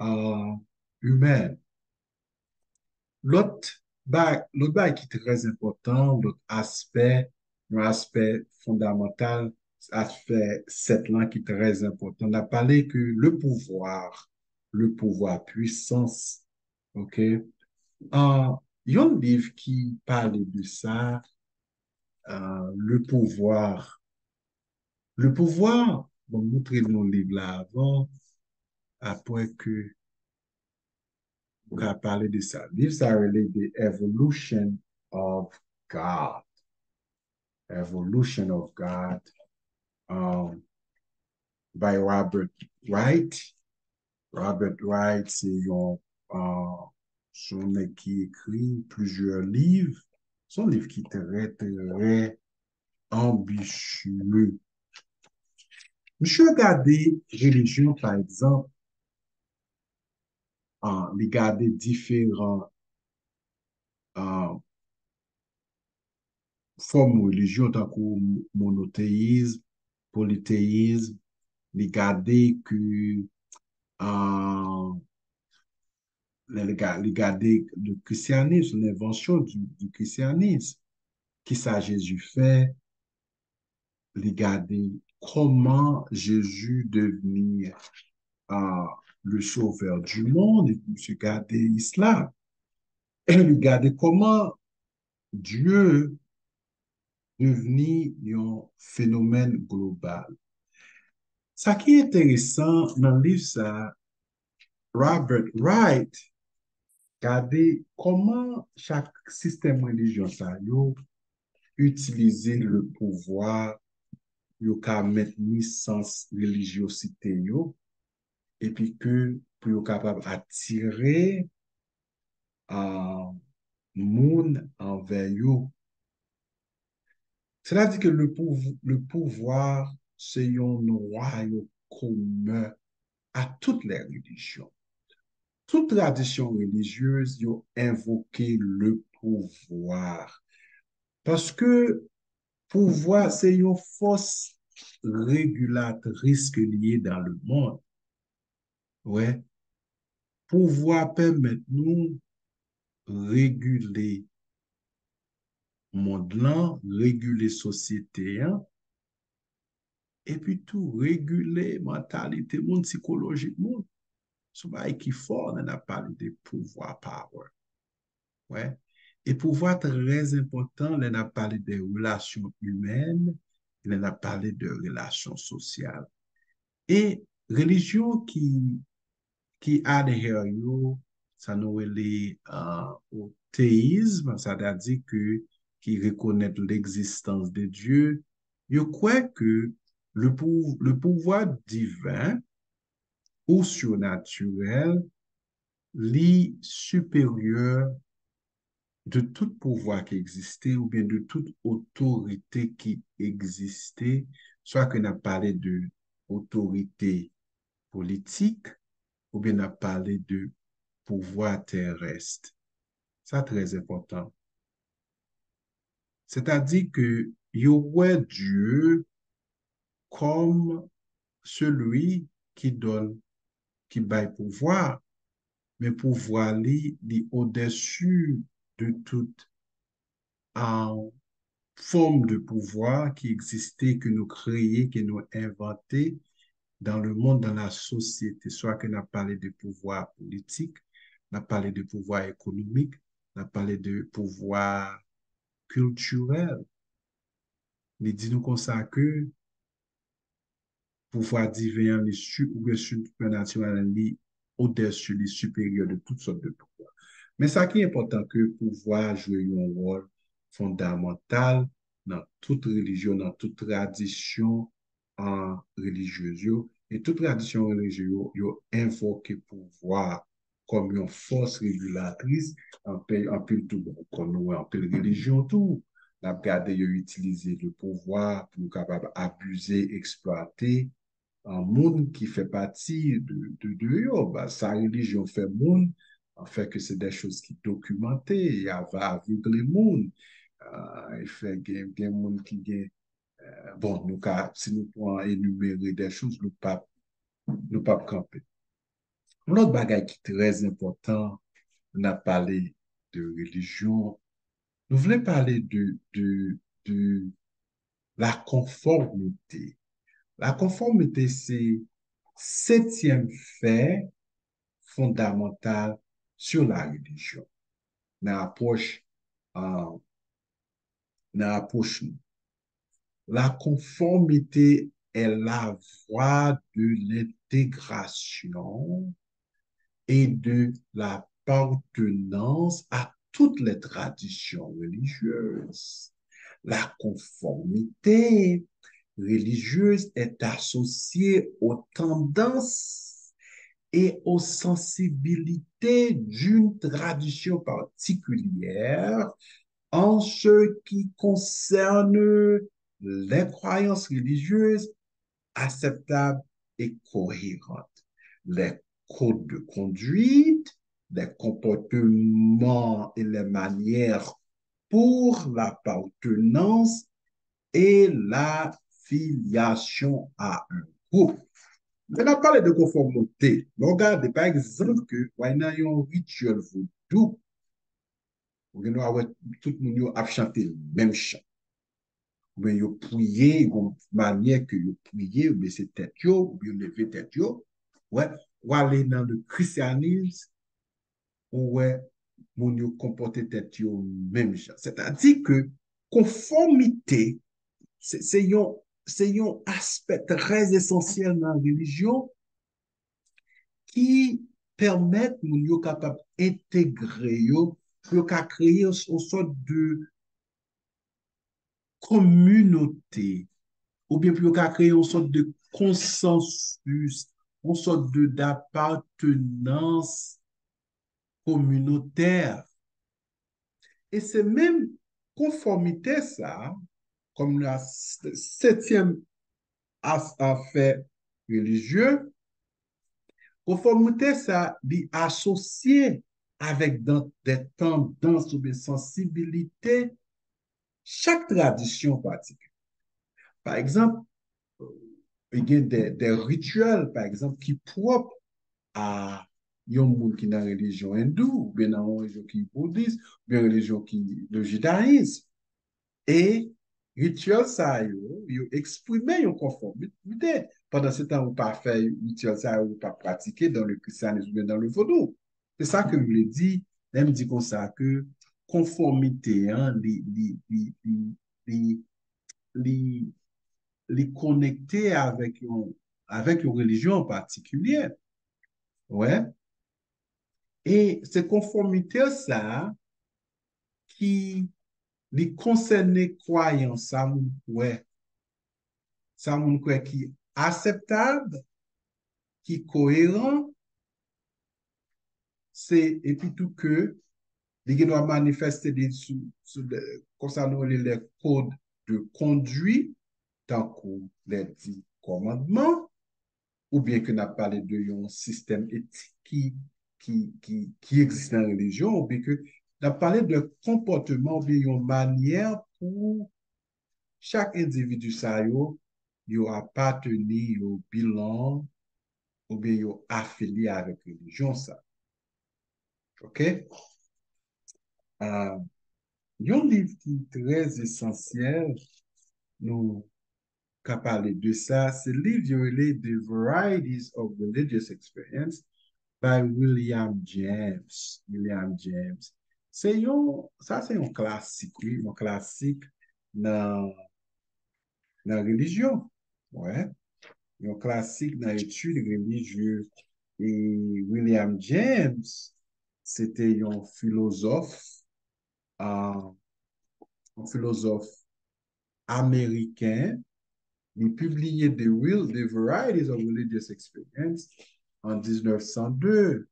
euh, humaines. Lòt bagay, lòt bagay ki trè enpòtan, lòt aspè, yon aspè fondamantal, aspè sèt lan ki trè enpòtan. N ap pale ke le pouvoir, le pouvoir, puissance, ok? Uh, yon liv ki pale de sa, uh, le pouvoir. Le pouvoir, bon, moutre nou liv la avan, apre ke ou ka pale de sa. Liv sa rele The Evolution of God. Evolution of God um, by Robert Wright. Robert Wright se yon uh, se yon nèg ki ekri plizyè liv. Se yon liv ki trè, trè anbisye. Misye gade relijyon, pa egzanp, uh, li gade diferan uh, fòm relijyon tankou monoteyizm, politeyizm, li gade ke uh, li gade le christianisme, l'invention du, du christianisme. Kisa Jezi fè? Li gade kòman Jezi devni uh, le sauveur du monde, epi misye gade islam. E li gade kòman Dye devni yon fenomèn global. Sa ki enteresan nan liv sa, Robert Wright gade kòman chak sistèm relijyon sa yo itilize le pouvwa, yo ka mentni sans relijyosite yo, epi ke pou yo kapab atire uh, moun anvè yo. Sètadi ke le, pouv le pouvwa se yon nwayo komen a tout lè relijyon. Tout tradisyon relijyez yo envoke le pouvwa. Paske pouvwa se yon fòs regilatris ke li ye dans le monde. Wè, pouvwa pèmèt nou regile mond lan, regile sosyete an, epi tou regile mantalite moun, sikolojik moun. Se yon bagay ki fò lè n ap pale de pouvwa, power. Wè. E pouvwa trè enpòtan lè n ap pale de relasyon imèn, lè n ap pale de relasyon sosyal. E relijyon ki, ki adhere yo, sa nou rele uh, o teyizm, sètadi ke ki rekonèt legzistans de Dye, yo kwè ke le, pou, le pouvwa diven ou surnatirèl, li siperyè de tout pouvwa ki egziste oubyen de tout otorite ki egziste, swa ke n ap pale de otorite politik oubyen n ap pale de pouvwa terès. Sa trè enpòtan. Sètadi ke yo wè Dye kòm celui qui donne, ki bay pouvwa, men pouvwa li, li odèsi de tout uh, fòm de pouvwa ki egziste, ke nou kreye, ke nou envante dans le monde, dans la société. Swa ke n ap pale de pouvwa politik, n ap pale de pouvwa ekonomik, n ap pale de pouvwa kiltirèl. Li di nou konsa ke pouvwa diven an, li si, oubyen sipenatirèl an, li odèsi, li siperyè de tout sòt de pouvwa. Men sa ki enpòtan ke pouvwa jwe yon wòl fondamantal nan tout relijyon, nan tout tradisyon an relijyez yo. E tout tradisyon relijye yo, yo envoke pouvwa kòm yon fòs regilatris, anpil, anpil tou bon, kòm nou wè anpil relijyon tou. N ap gade yo itilize le pouvwa pou yo kapab abize, eksplwate an moun ki fè pati de, de, de yo. Ba, sa relijyon fè moun, an fè ke se de choz ki dokimante, y a va avegle moun. Uh, e fè gen, gen moun ki gen, uh, bon, nou ka, si nou pran enimere de choz, nou p ap, nou p ap kanpe. Yon lòt bagay ki trè enpòtan, n ap pale de relijyon, nou vle pale de, de, de la konfòmite. La konfòmite se setyèm fè fondamantal sur la religion. Nan apwòch, uh, nan apwòch nou. La conformité est la voie de l'intégration et de l'appartenance à toutes les traditions religieuses. La conformité religieuse est associée aux tendances et aux sensibilités d'une tradition particulière en ce qui concerne les croyances religieuses acceptables et cohérentes, les codes de conduite, les comportements et les manières pour l'appartenance et l'affiliation à un groupe. Lè n ap pale de konfòmite, lè w gade, pa egzanp, ke w al nan yon rityèl vodou, ou gen dwa wè tout moun yo ap chante menm chan. Oubyen yo priye, yon manyè ke yo priye, yo bese tèt yo, oubyen yo leve tèt yo. Wè, w ale nan le christianisme, ou wè moun yo konpòte tèt yo menm jan. Sètadi ke konfòmite, se, se yon, se yon aspè trè esansyèl nan relijyon ki pèmèt moun yo kapab entegre yo, pou yo ka kreye yon, yon sòt de kominote, oubyen pou yo ka kreye yon sòt de konsansis, yon sòt de, d'apartenance communautaire. E se menm konfòmite sa, kòm la s-, setyèm as-, afè relijye, konfòmite sa, li asosye avèk dan-, de tandans oubyen sansibilite chak tradisyon patikilye. Pa egzanp, e gen de, de rityèl, pa egzanp, ki pwòp a yon moun ki nan relijyon endou, oubyen nan yon relijyon ki boudis, oubyen relijyon ki de jidayis. E rityèl sa yo, yo eksprime yon konfòmite. Pandan se tan ou pa fè rityèl sa yo, ou pa pratike dans le christianisme oubyen dans le vodou. Se sa ke m vle di, lè m di konsa ke konfòmite an, li, li, li, li, li, li, li konekte avèk yon, avèk yon relijyon an patikilye. Wè. E se konfòmite sa a ki li konsène kwayans sa moun kwè. Sa moun kwè ki akseptab, ki koeran, se epi tou ke li gen dwa manifeste li sou, sou de, konsa nou rele les codes de conduite, tankou les dix commandements, oubyen ke n ap pale de yon sistèm etik ki, ki, ki, ki egziste nan relijyon, oubyen ke n ap pale de konpòteman oubyen yon manyè pou chak endividi sa yo, yo apateni, yo belong, oubyen yo afilye avèk relijyon sa. Oke? Ah, yon liv ki trè esansyèl, nou ka pale de sa, se liv yo rele The Varieties of Religious Experience by William James. William James. Se yon, sa se yon klasik, wi, yon klasik nan, nan relijyon. Wè. Yon klasik nan etid relijye. E William James, se te yon filozòf, ah, yon filozòf ameriken. Li pibliye The Real, The Varieties of Religious Experience an diznèf san de.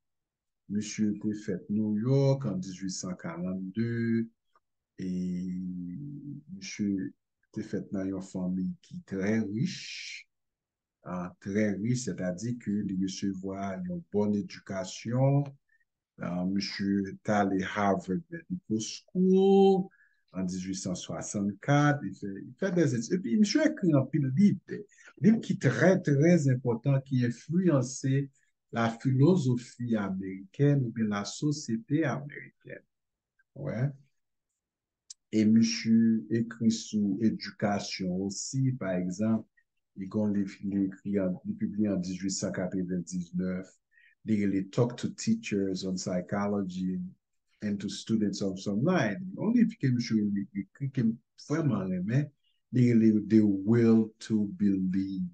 Misye te fèt New York an dizuit san karannde. E misye te fèt nan yon fanmi ki trè rich. Ah, trè rich, sètadi ke li resevwa yon bòn edikasyon. Ah, misye t ale Harvard Medical School an dizuit san swasannkat. Li fè, li fè des études. Epi, misye ekri anpil liv, de liv ki trè, trè enpòtan, ki enfliyanse la filozofi amerikèn oubyen la sosyete amerikèn. Wè. E misye ekri sou edikasyon osi, pa egzanp, li gen yon liv li ekri an, li pibliye an dizuit san katrevendiznèf, li rele Talk to Teachers on Psychology and to Students of Some Line. Yon liv ke misye ekri ke m vrèman renmen, li rele The Will to Believe.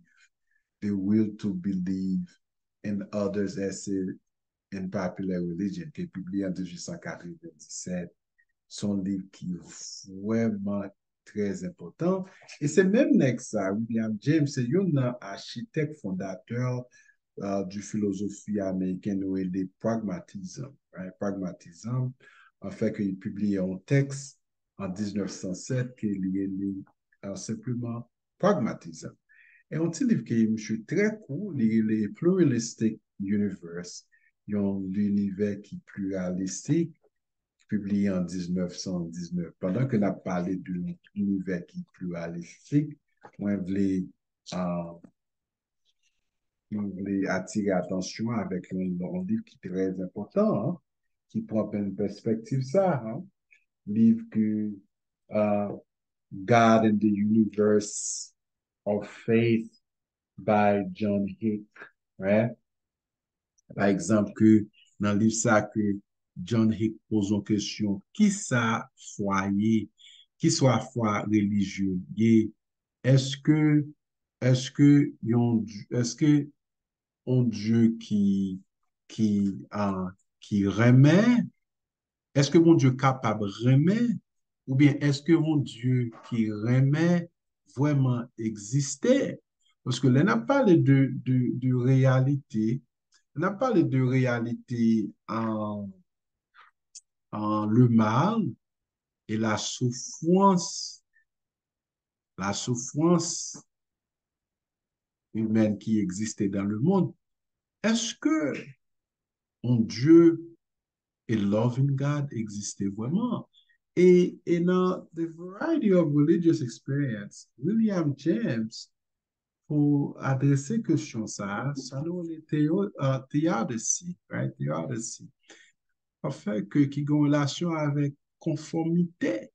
The Will to Believe and Others Essay in Popular Religion, ki pibliye an dizuit san katrevendiset. Se yon liv ki vrèman trè enpòtan. E se menm nèg sa, William James, se youn nan achitèk fondatè, euh, du filozofi ameriken nou rele pragmatism, right? Pragmatism, anfèt, ke li pibliye yon tèks an diznèf san sèt ke li rele, euh, senpleman Pragmatism. E yon ti liv ke misye trè kou, li rele Pluralistic Universe, yon linivè ki pliralistik, ki pibliye an diznèf san diznèf. Pandan ke n ap pale de yon linivè ki pliralistik, mwen vle, ah, mwen vle atire atansyon avèk yon, yon liv ki trè enpòtan, an, ki pran menm pèspektiv sa, an. Liv ke, ah, God and the Universe of Faith by John Hick, right? Pa egzanp, ke nan liv sa ke John Hick poze yon kesyon, kisa fwa ye, kisa fwa relijye ye? Èske, èske yon, èske yon Dye ki, ki, ah, ki renmen, èske Bondye kapab renmen? Oubyen èske yon Dye ki renmen vrèman egziste? Paske lè n ap pale de, de, de reyalite, lè n ap pale de reyalite an, an le mal et la souffrance, la souffrance humaine qui existe dans le monde, èske yon Dye, a loving God, egziste vrèman? E, e nan The Variety of Religious Experience, William James, pou adrese kesyon sa a, sa nou rele teo-, uh, theodicy, right? Theodicy. Anfen, ke, ki gen relasyon avèk konfòmite.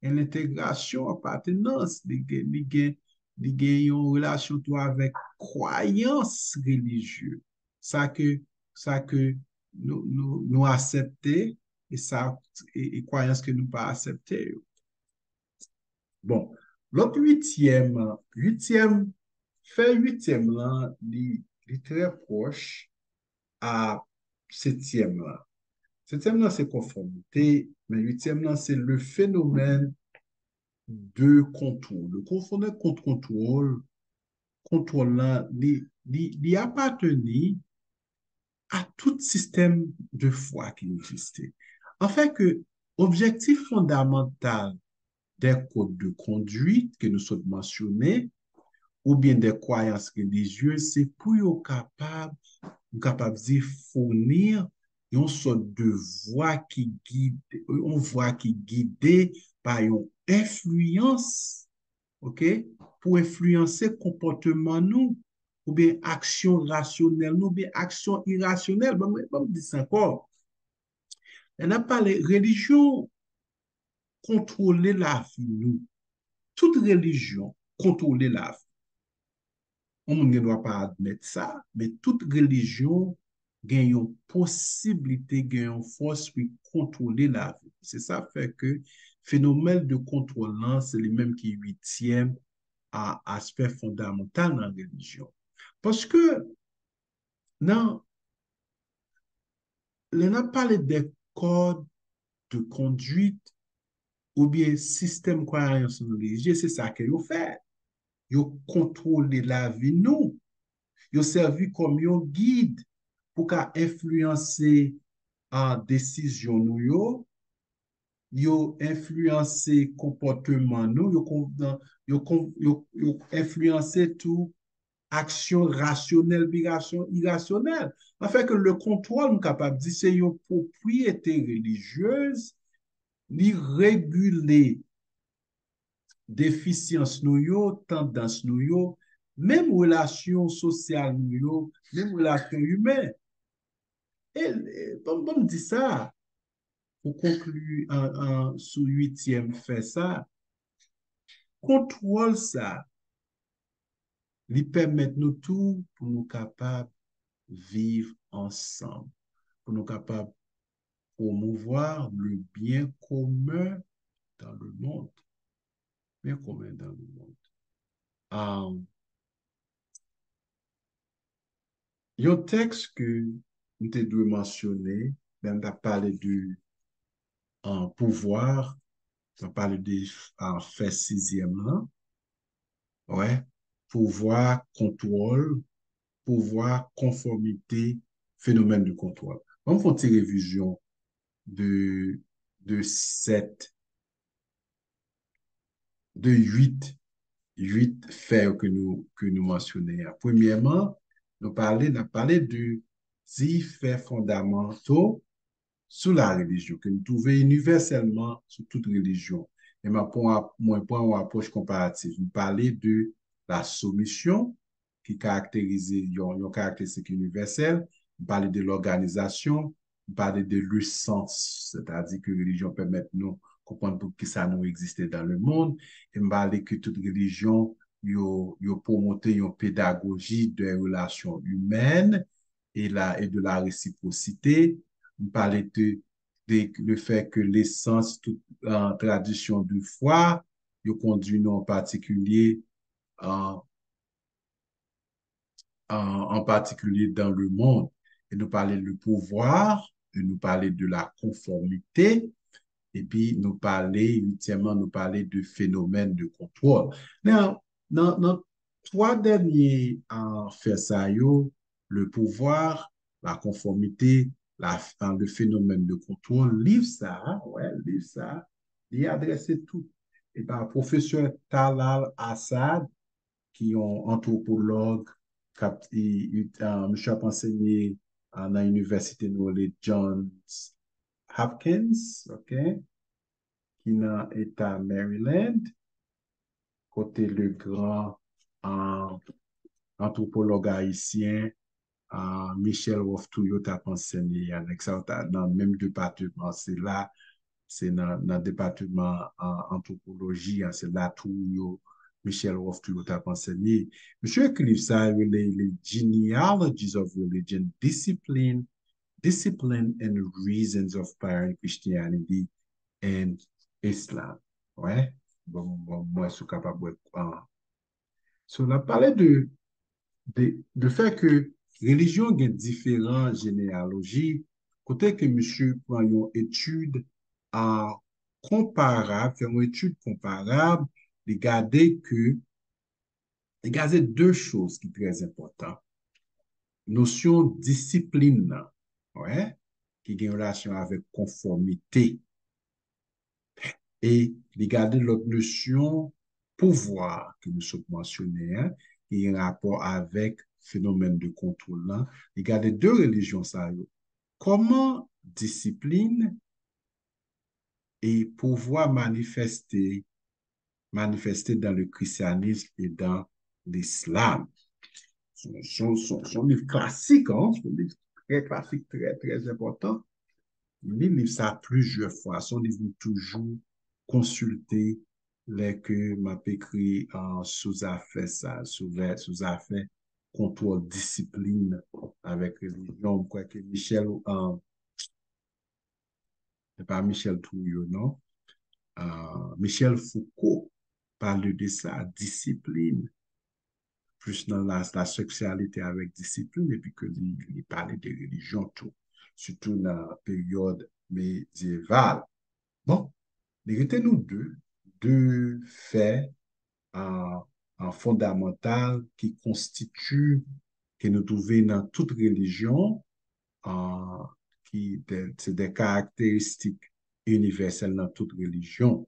en entegrasyon, apatenans, li gen, li gen, li gen yon relasyon tou avèk kwayans relijye. Sa ke, sa ke nou, nou, nou aksepte, e sa, e, e kwayans ke nou pa aksepte yo. Bon, lòt uityèm, uityèm, fè uityèm lan, li, li trè pwòch a setyèm lan. Setyèm lan se konfòmite, men uityèm lan se le phénomène de contrôle. Le phénomène de contrôle, kontwòl lan, li, li, li apateni a tout sistèm de fwa ki egziste. Anfen ke objektif fondamantal des codes de conduite ke nou sot mansyone, oubyen des croyances religieuses, se pou yo kapab, nou kapab di, founi yon sòt de vwa ki gide, yon vwa ki gide pa yon enfliyans, ok, pou enfliyanse konpòteman nou, oubyen aksyon rasyonèl nou, oubyen aksyon irasyonèl. Ban m, ban m di sa ankò. Lè n ap pale relijyon, kontwole lavi nou. Tout relijyon kontwole lavi. Yon moun gen dwa pa admèt sa, men tout relijyon gen yon posiblite, gen yon fòs pou kontwole lavi. Se sa fè ke fenomèn de kontwòl lan, se li menm ki uityèm a aspè fondamantal nan relijyon. Paske nan, lè n ap pale de code de conduite oubyen sistèm kwayans relijye, se sa ke yo fè. Yo kontwole lavi nou. Yo sèvi kòm yon gid pou ka enfliyanse a desizyon nou yo. Yo enfliyanse konpòteman nou. Yo, kon- yo, kon- yo, yo enfliyanse tou aksyon rasyonèl, bi aksyon irasyonèl. Anfen ke le contrôle, m kapab di, se yon pwopriyete relijyez, li regile defisyans nou yo, tandans nou yo, menm relasyon sosyal nou yo, menm relasyon imen. E, e, ban m, ban m di sa, pou konkli an, an, sou uityèm fè sa, kontwòl sa, li pèmèt nou tou pou nou kapab viv ansanm, pou nou kapab promouvoir le bien commun dans le monde. Bien commun dans le monde. Um, yon tèks ke m te dwe mansyone, lè m t ap pale de uh, pouvwa, m t ap pale de uh, fè sizyèm lan. Wè, pouvwa, kontwòl, pouvwa, konfòmite, fenomèn de kontwòl. Ban m fè yon ti revizyon de, de sèt, de uit, uit fè yo ke nou, ke nou mansyone a. Premyèman, nou pale, n ap pale de dis fè fondamanto sou la relijyon, ke nou twouve inivèsèlman sou tout relijyon. E mwen pran, mwen pran yon apwòch konparatif. M pale de la soumisyon, ki karakterize yon, yon karakteristik inivèsèl. M pale de lòganizasyon, m pale de le sens, sètadi ke relijyon pèmèt nou konprann poukisa nou egziste dans le monde, e m pale ke tout relijyon yo, yo pwomote yon pedagoji de relasyon imèn e la, e de la resiprosite. M pale de, de le fè ke lesans tout uh, tradisyon de fwa yo kondui nou an patikilye uh, an, an patikilye dans le monde. E nou pale le pouvoir, e nou pale de la konfòmite, epi nou pale, uityèmman, nou pale de fenomèn de kontwòl. Nan, nan, nan twa dènye uh, fè sa yo, le pouvoir, la konfòmite, la, uh, le fenomèn de kontwòl, liv sa a, wè, liv sa a, li adrese tout. E pa pwofesè Talal Asad, ki yon antwopològ, k ap, i, i, uh, misye ap ansenye uh, nan inivèsite nou rele Johns Hopkins, ok, ki nan eta Maryland, kote le gran uh, antwopològ ayisyen uh, Michel Wolf Trouillot t ap ansenye a. Nèg sa yo ta nan menm depatman, se la Se nan, nan depatman, ah, antwopoloji a, se la Trouillot, Michel Rolph Trouillot t ap ansenye. Misye ekri liv sa, yo rele li Genealogies of Religion, Discipline, Discipline and Reasons of Pioneer Christianity and Islam. Wè, bon, bon, mwen sou kapab wè, ah, So, n ap pale de, de, de fè ke relijyon gen diferan jeneyaloji, kote ke misye pran yon etid a konparab, fè yon etid konparab, li gade ke, li gade de choz ki trè enpòtan. Nosyon disiplin nan, wè, ki gen relasyon avèk konfòmite. E li gade lòt nosyon pouvwa ke nou sot mansyone an, ki gen rapò avèk fenomèn de kontwòl lan. Li gade de relijyon sa yo. Kòman disiplin e pouvwa manifeste, manifeste dans le christianisme et dans l'islam. Se yon, se yon, se yon, se yon liv klasik, hein? Se yon liv trè klasik, trè, trè enpòtan. M li liv sa plizyè fwa. Se yon liv m toujou konsilte lè ke m ap ekri, ah, sou zafè sa, sou vè-, sou zafè kontwòl disiplin avèk relijyon. M kwè ke Michel, ah, se pa Michel Trouillot, non. Ah, Michel Foucault pale de sa, disiplin, plis nan la, la seksyalite avèk disiplin, epi ke li, li pale de relijyon tou, sitou nan peryòd medyeval. Bon, li rete nou de, de fè, ah, ah, fondamantal ki konstiti, ke nou twouve nan tout relijyon, ah, ki de, se de karakteristik inivèsèl nan tout relijyon.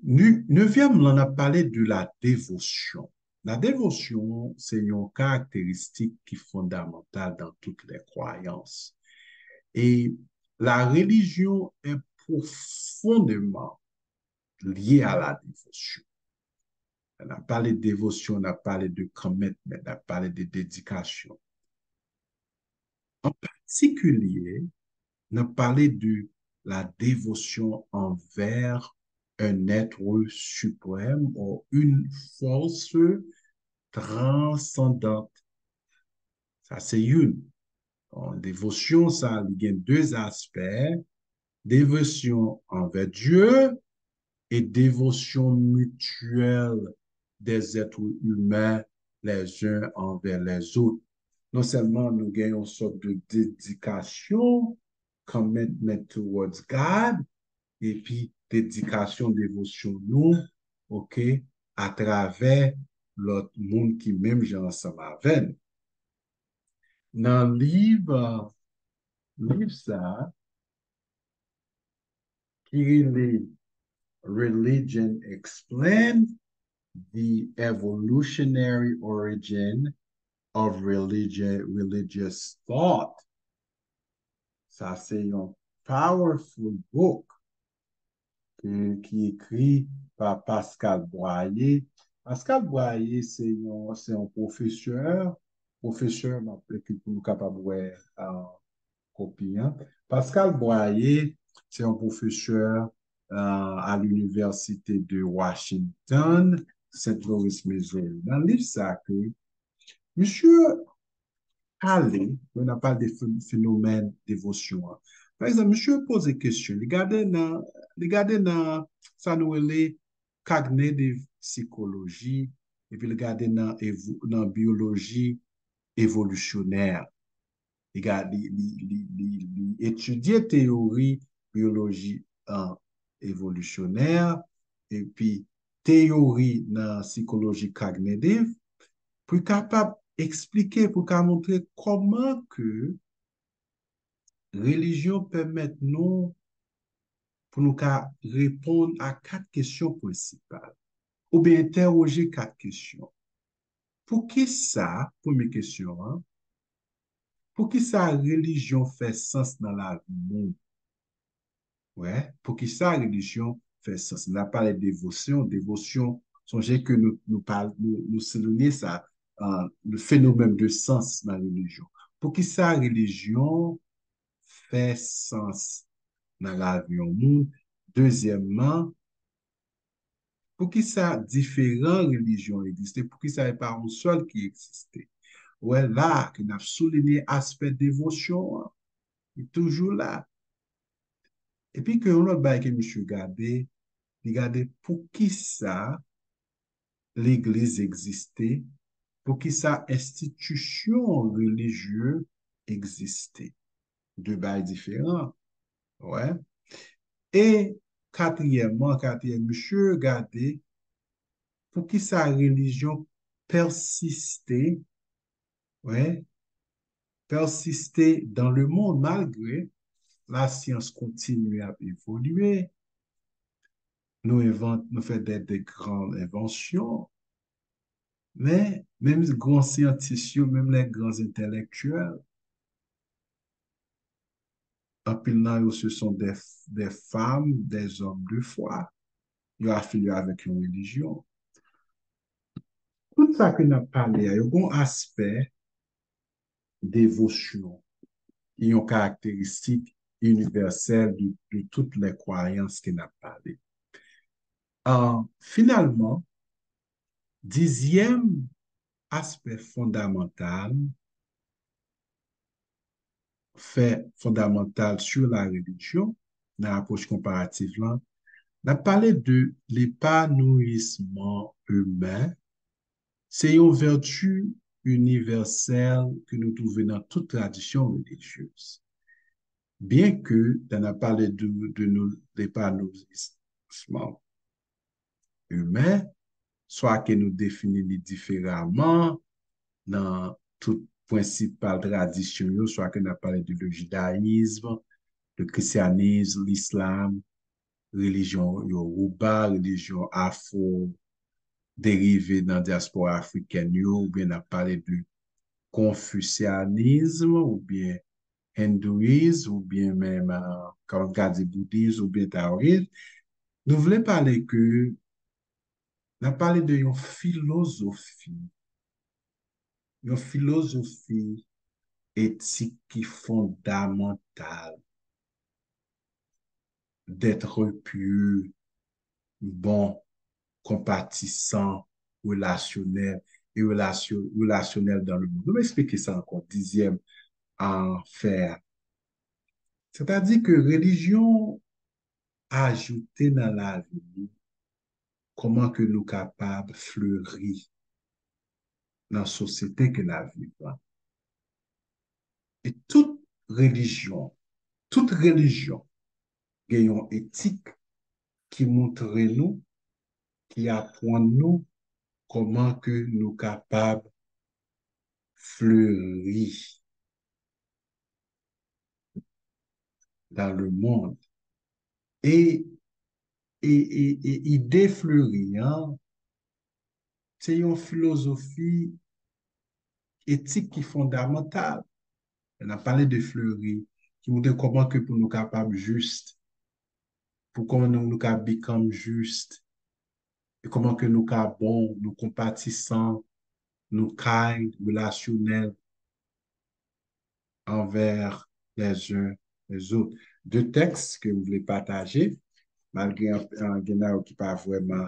Nu-, nevyèm lan, n ap pale de la devosyon. La devosyon, se yon karakteristik ki fondamantal dans toutes les croyances. Et la religion est profondément liée à la dévotion. N ap pale de devosyon, n ap pale de commitment, n ap pale de dedikasyon. An patikilye, n ap pale de la dévotion envers un être suprême ou une force transcendante. Sa se youn. Bon, devosyon sa, li gen de aspè. Dévotion envers Dieu et dévotion mutuelle des êtres humains les uns envers les autres. Non sèlman nou gen yon sòt de dedikasyon, commitment towards God, epi dedikasyon, devosyon nou, oke, atravè lòt moun ki menm jan ansanm avè n. Nan liv, liv sa, ki rele Religion Explained, The Evolutionary Origin of Religion, Religious Thought. Sa se yon powerful book ke, ki ekri pa Pascal Boyer. Pascal Boyer se yon, se yon pwofesè, pwofesè, m ap ekri pou nou kapab wè, ah, kopi an. Pascal Boyer, se yon pwofesè, euh, à l'Université de Washington, Saint Louis, Missouri. Nan liv sa ke misye pale, lè n ap pale de fè-, fenomèn devosyon an. Pa egzanp, misye poze kesyon, li gade nan, li gade nan sa nou rele cognitive psychology, epi li gade nan evo-, nan biyoloji evolisyonè. Li ga-, li, li, li, li, li etidye teyori biyoloji, ah, evolisyonè, epi teyori nan sikoloji kognitif, pou l kapab eksplike, pou l ka montre kòman ke relijyon pèmèt nou, pou nou ka reponn a kat kesyon prensipal, oubyen entèwoje kat kesyon. Poukisa, premye kesyon an, poukisa relijyon fè sans nan lavi moun? Wè, poukisa relijyon fè sans? N ap pale devosyon, devosyon, sonje ke nou, nou pale, nou, nou soulinye sa, euh, le phénomène de sens nan relijyon. Poukisa relijyon fè sans nan lavi yon moun. Dezyèmman, poukisa diferan relijyon egziste? Poukisa e pa yon sèl ki egziste? Ou wè la ke n ap soulinye aspè devosyon an. Li toujou la. Epi ke yon lòt bagay ke misye gade, li gade poukisa legliz egziste, poukisa enstitisyon relijye egziste. De bagay diferan. Wè. E katriyèmman, katriyèm, misye gade poukisa relijyon pèsiste, wè, pèsiste dans le monde, malgre lasyans kontinye ap evolye. Nou envant, nou fè de, de gran envansyon. Men, menm gran syantis yo, menm les grands intellectuels, anpil nan yo, ce sont des, des femmes, des hommes de foi. Yo afilye avèk yon relijyon. Tout sa ke n ap pale a, yo gon aspè devosyon, yon karakteristik inivèsèl de, de tout lè kwayans ke n ap pale. An, finalman, dizyèm aspè fondamantal, fè fondamantal sur la religion, nan apwòch konparatif lan, n ap pale de lepanouisman imen, se yon vèti inivèsèl ke nou twouve nan tout tradisyon relijyez. Byenke, lè n ap pale de, de nou, lepanouisman imen, swa ke nou defini li diferaman nan tout prensipal tradisyon yo, swa ke n ap pale de le jidayizm, le kristyanism, lislam, relijyon yoruba, relijyon afro derive nan dyaspora afrikèn yo, oubyen n ap pale de konfisyanism, oubyen hindouyizm, oubyen menm, ah, kòman m ka di, boudizm, oubyen taoyizm. Nou vle pale ke n ap pale de yon filozofi, yon filozofi etik ki fondamantal, d'être pieux, bon, konpatisan, relasyonèl, e relasyon, relasyonèl dans le monde. Nou eksplike sa ankò, dizyèm afè a. Sètadi ke relijyon ajoute nan lavi nou, kòman ke nou kapab fleri nan sosyete ke n ap viv la. E tout relijyon, tout relijyon gen yon etik ki montre nou, ki aprann nou kòman ke nou kapab fleri dans le monde. E, e, e, e ide fleri an, se yon filozofi etik ki fondamantal. Lè n ap pale de fleri, ki montre kòman ke pou nou kapab jis, pou kòman nou, nou ka become jis, e kòman ke nou ka bon, nou konpatisan, nou kind, relasyonèl envè les uns les autres. De tèks ke m vle pataje, malgre an, an, gen nan yo ki pa vrèman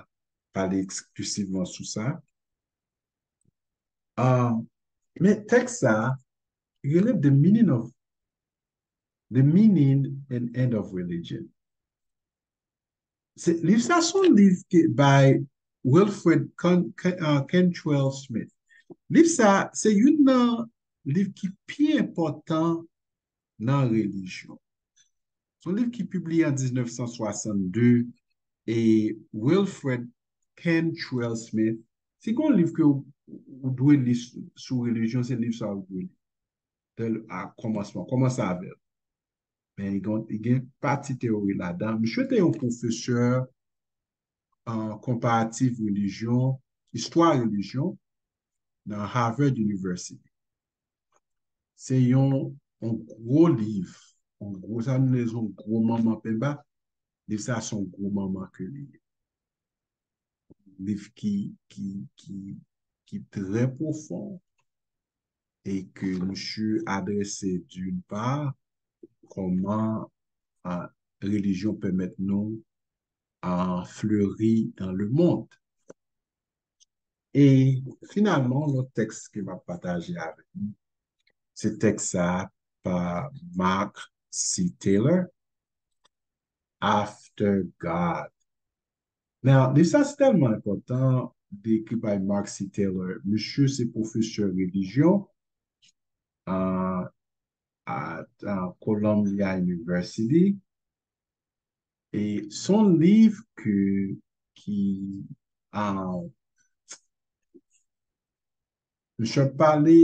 pale ekspliziveman sou sa. Ah, men tèks sa a, li rele The Meaning of, The Meaning and End of Religion. Se, liv sa se yon liv ke by Wilfred Can, Can, uh, Cantwell Smith. Liv sa se youn nan liv ki pi enpòtan nan relijyon. Se yon liv ki pibliye an diznèf san swasann de e Wilfred Cantwell Smith. Si gen yon liv ke w, ou dwe li sou, sou relijyon, se liv sa ou dwe li. Dè l, a kòmansman, kòmanse avè l. Men li gen, li gen pati teyori ladan. Misye te yon pwofesè an konparatif relijyon, istwa relijyon nan Harvard University. Se yon, yon gwo liv, yon gwo, sa nou rele yon gwo manman penba. Liv sa se yon gwo manman ke li ye. Liv ki, ki, ki, ki trè pwofon e ke misye adrese d'une part kòman, a, relijyon pèmèt nou, euh, fleri dans le monde. E finalman, lòt tèks ke m ap pataje avèk nou, se tèks sa a pa Mark C. Taylor, After God. Now, liv sa se tèlman enpòtan, de ekri by Mark C. Taylor. Misye se pwofesè relijyon, euh, a, a Columbia University. E se yon liv ke, ki, a, misye pale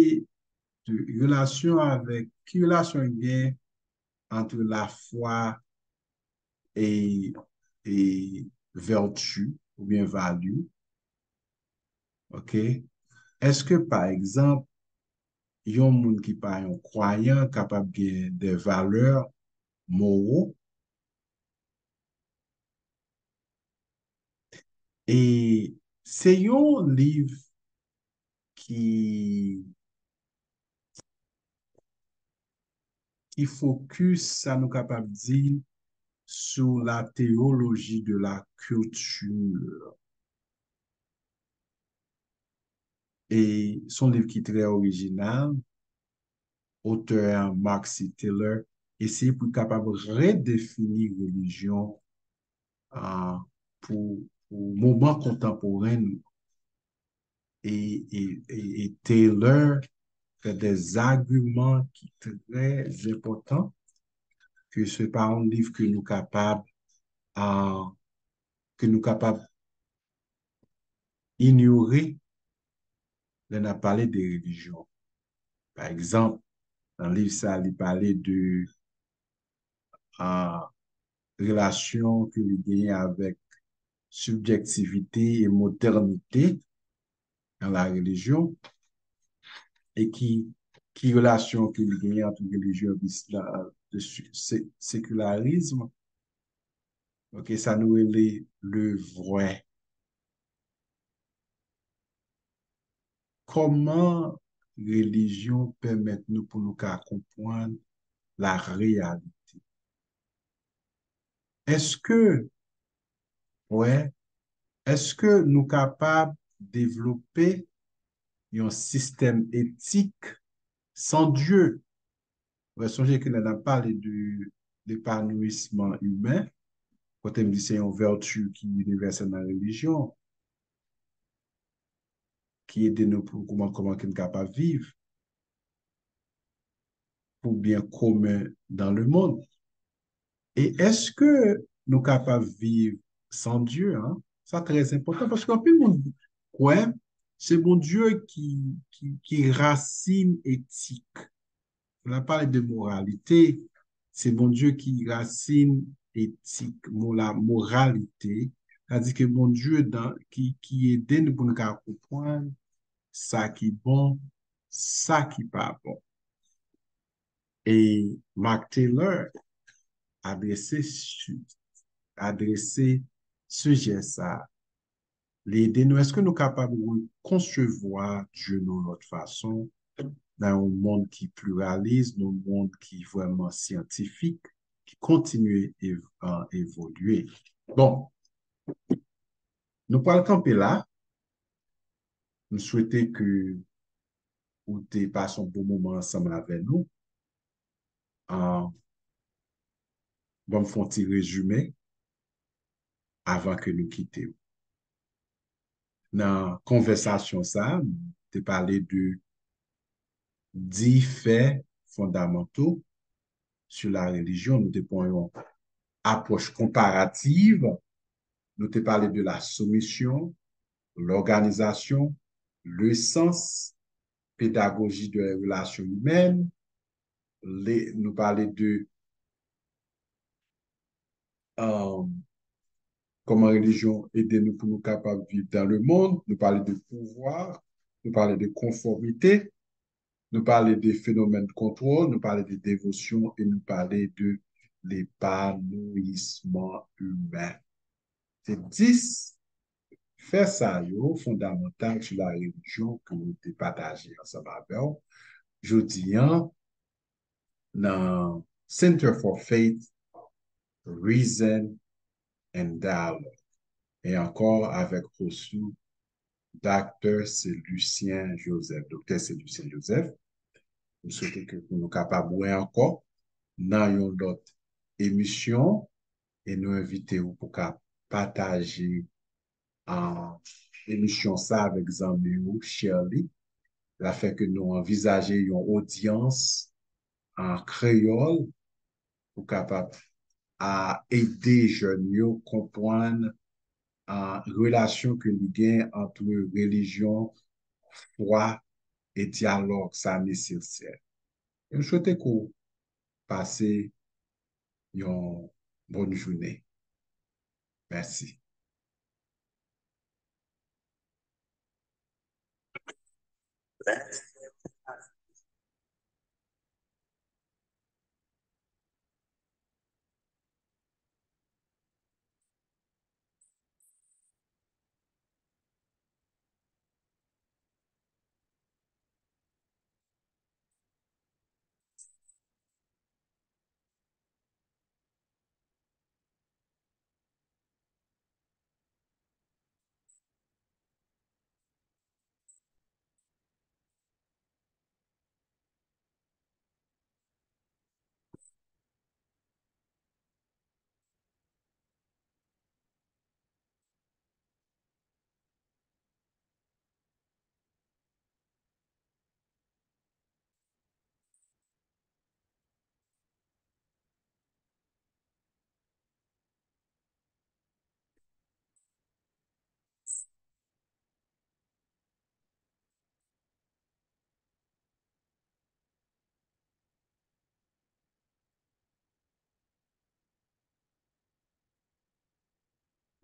de relasyon avèk, ki relasyon gen ant lafwa e, e vèti oubyen value. Ok? Èske, pa egzanp, yon moun ki pa yon kwayan kapab gen de valè moro? E se yon liv ki, ki fokis, sa nou kapab di, sou la théologie de la culture. E se yon liv ki trè orijinal. Otè a, Mark C. Taylor, eseye pou l kapab redefini relijyon, ah, pou, pou moman kontanporen nou. E, e, e, e Taylor fè de agiman ki trè enpòtan, ke se pa yon liv ke nou kapab, ah, ke nou kapab inyore lè n ap pale de relijyon. Pa egzanp, nan liv sa, li pale de, ah, relasyon ke li genyen avèk sibjektivite e modènite nan la relijyon, e ki, ki relasyon ke li genyen ant relijyon e bis-, la, de se-, se-, sekilarizm. Ok, sa nou rele le vwè. Kòman relijyon pèmèt nou pou nou ka konprann la reyalite? Èske, wè, èske nou kapab devlope yon sistèm etik san Dye? Wè, sonje ke lè n ap pale de lepanouisman imen, kote m di se yon vèti ki inivèsèl nan relijyon, ki ede nou pou kòman, kòman ke n kapab viv pou byen komen dans le monde. E èske nou kapab viv san Dye, en? Sa trè enpòtan, paske anpil moun kwè se Bondye ki, ki, ki rasin etik. Lè n ap pale de moralite, se Bondye ki rasin etik, mo la, moralite. Sa di ke Bondye dan, ki, ki ede nou pou nou ka konprann sa ki bon, sa ki pa bon. E Mark Taylor adrese su-, adrese sijè sa. Li ede nou, èske nou kapab rekonsevwa Dye nou lòt fason, nan yon mond ki pliralis, nan yon mond ki vrèman syantifik, ki kontinye ev-, a, evolye? Bon, nou pral kanpe la. M swete ke ou te pase yon bon moman ansanm avè nou. Ah, ban m fè yon ti rezime avan ke nou kite w. Nan konvèsasyon sa a, nou te pale de dis fè fondamanto sou la relijyon. Nou te pran yon apwòch konparativ. Nou te pale de la soumission, l'organisation, le sens, pédagogie de la relation humaine, le, nou pale de, euh, kòman relijyon ede nou pou nou kapab viv dans le monde, nou pale de pouvwa, nou pale de konfòmite, nou pale de fenomèn kontwòl, nou pale de devosyon e nou pale de lepanouisman imen. Se dis fè sa yo fondamantal sou la relijyon ke nou te pataje ansanm avè w. Jodi a, nan Center for Faith, Reason and Dialogue. E ankò avèk host nou, Doktè Lucien Joseph. Doktè Lucien Joseph. M swete ke pou nou kapab wè ankò nan yon lòt emisyon, e nou envite w pou ka pataje ah, emisyon sa avèk zanmi w, Shirley. L a fè ke nou anvizaje yon odyans an kreyòl pou kapab a ede jèn yo konprann ah, relasyon ke li gen ant relijyon, fwa e dyalòg sa nesesè. E m swete ke w pase yon bòn jounen. Mèsi.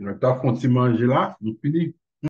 Nou ta fè yon ti manje la, nou fini.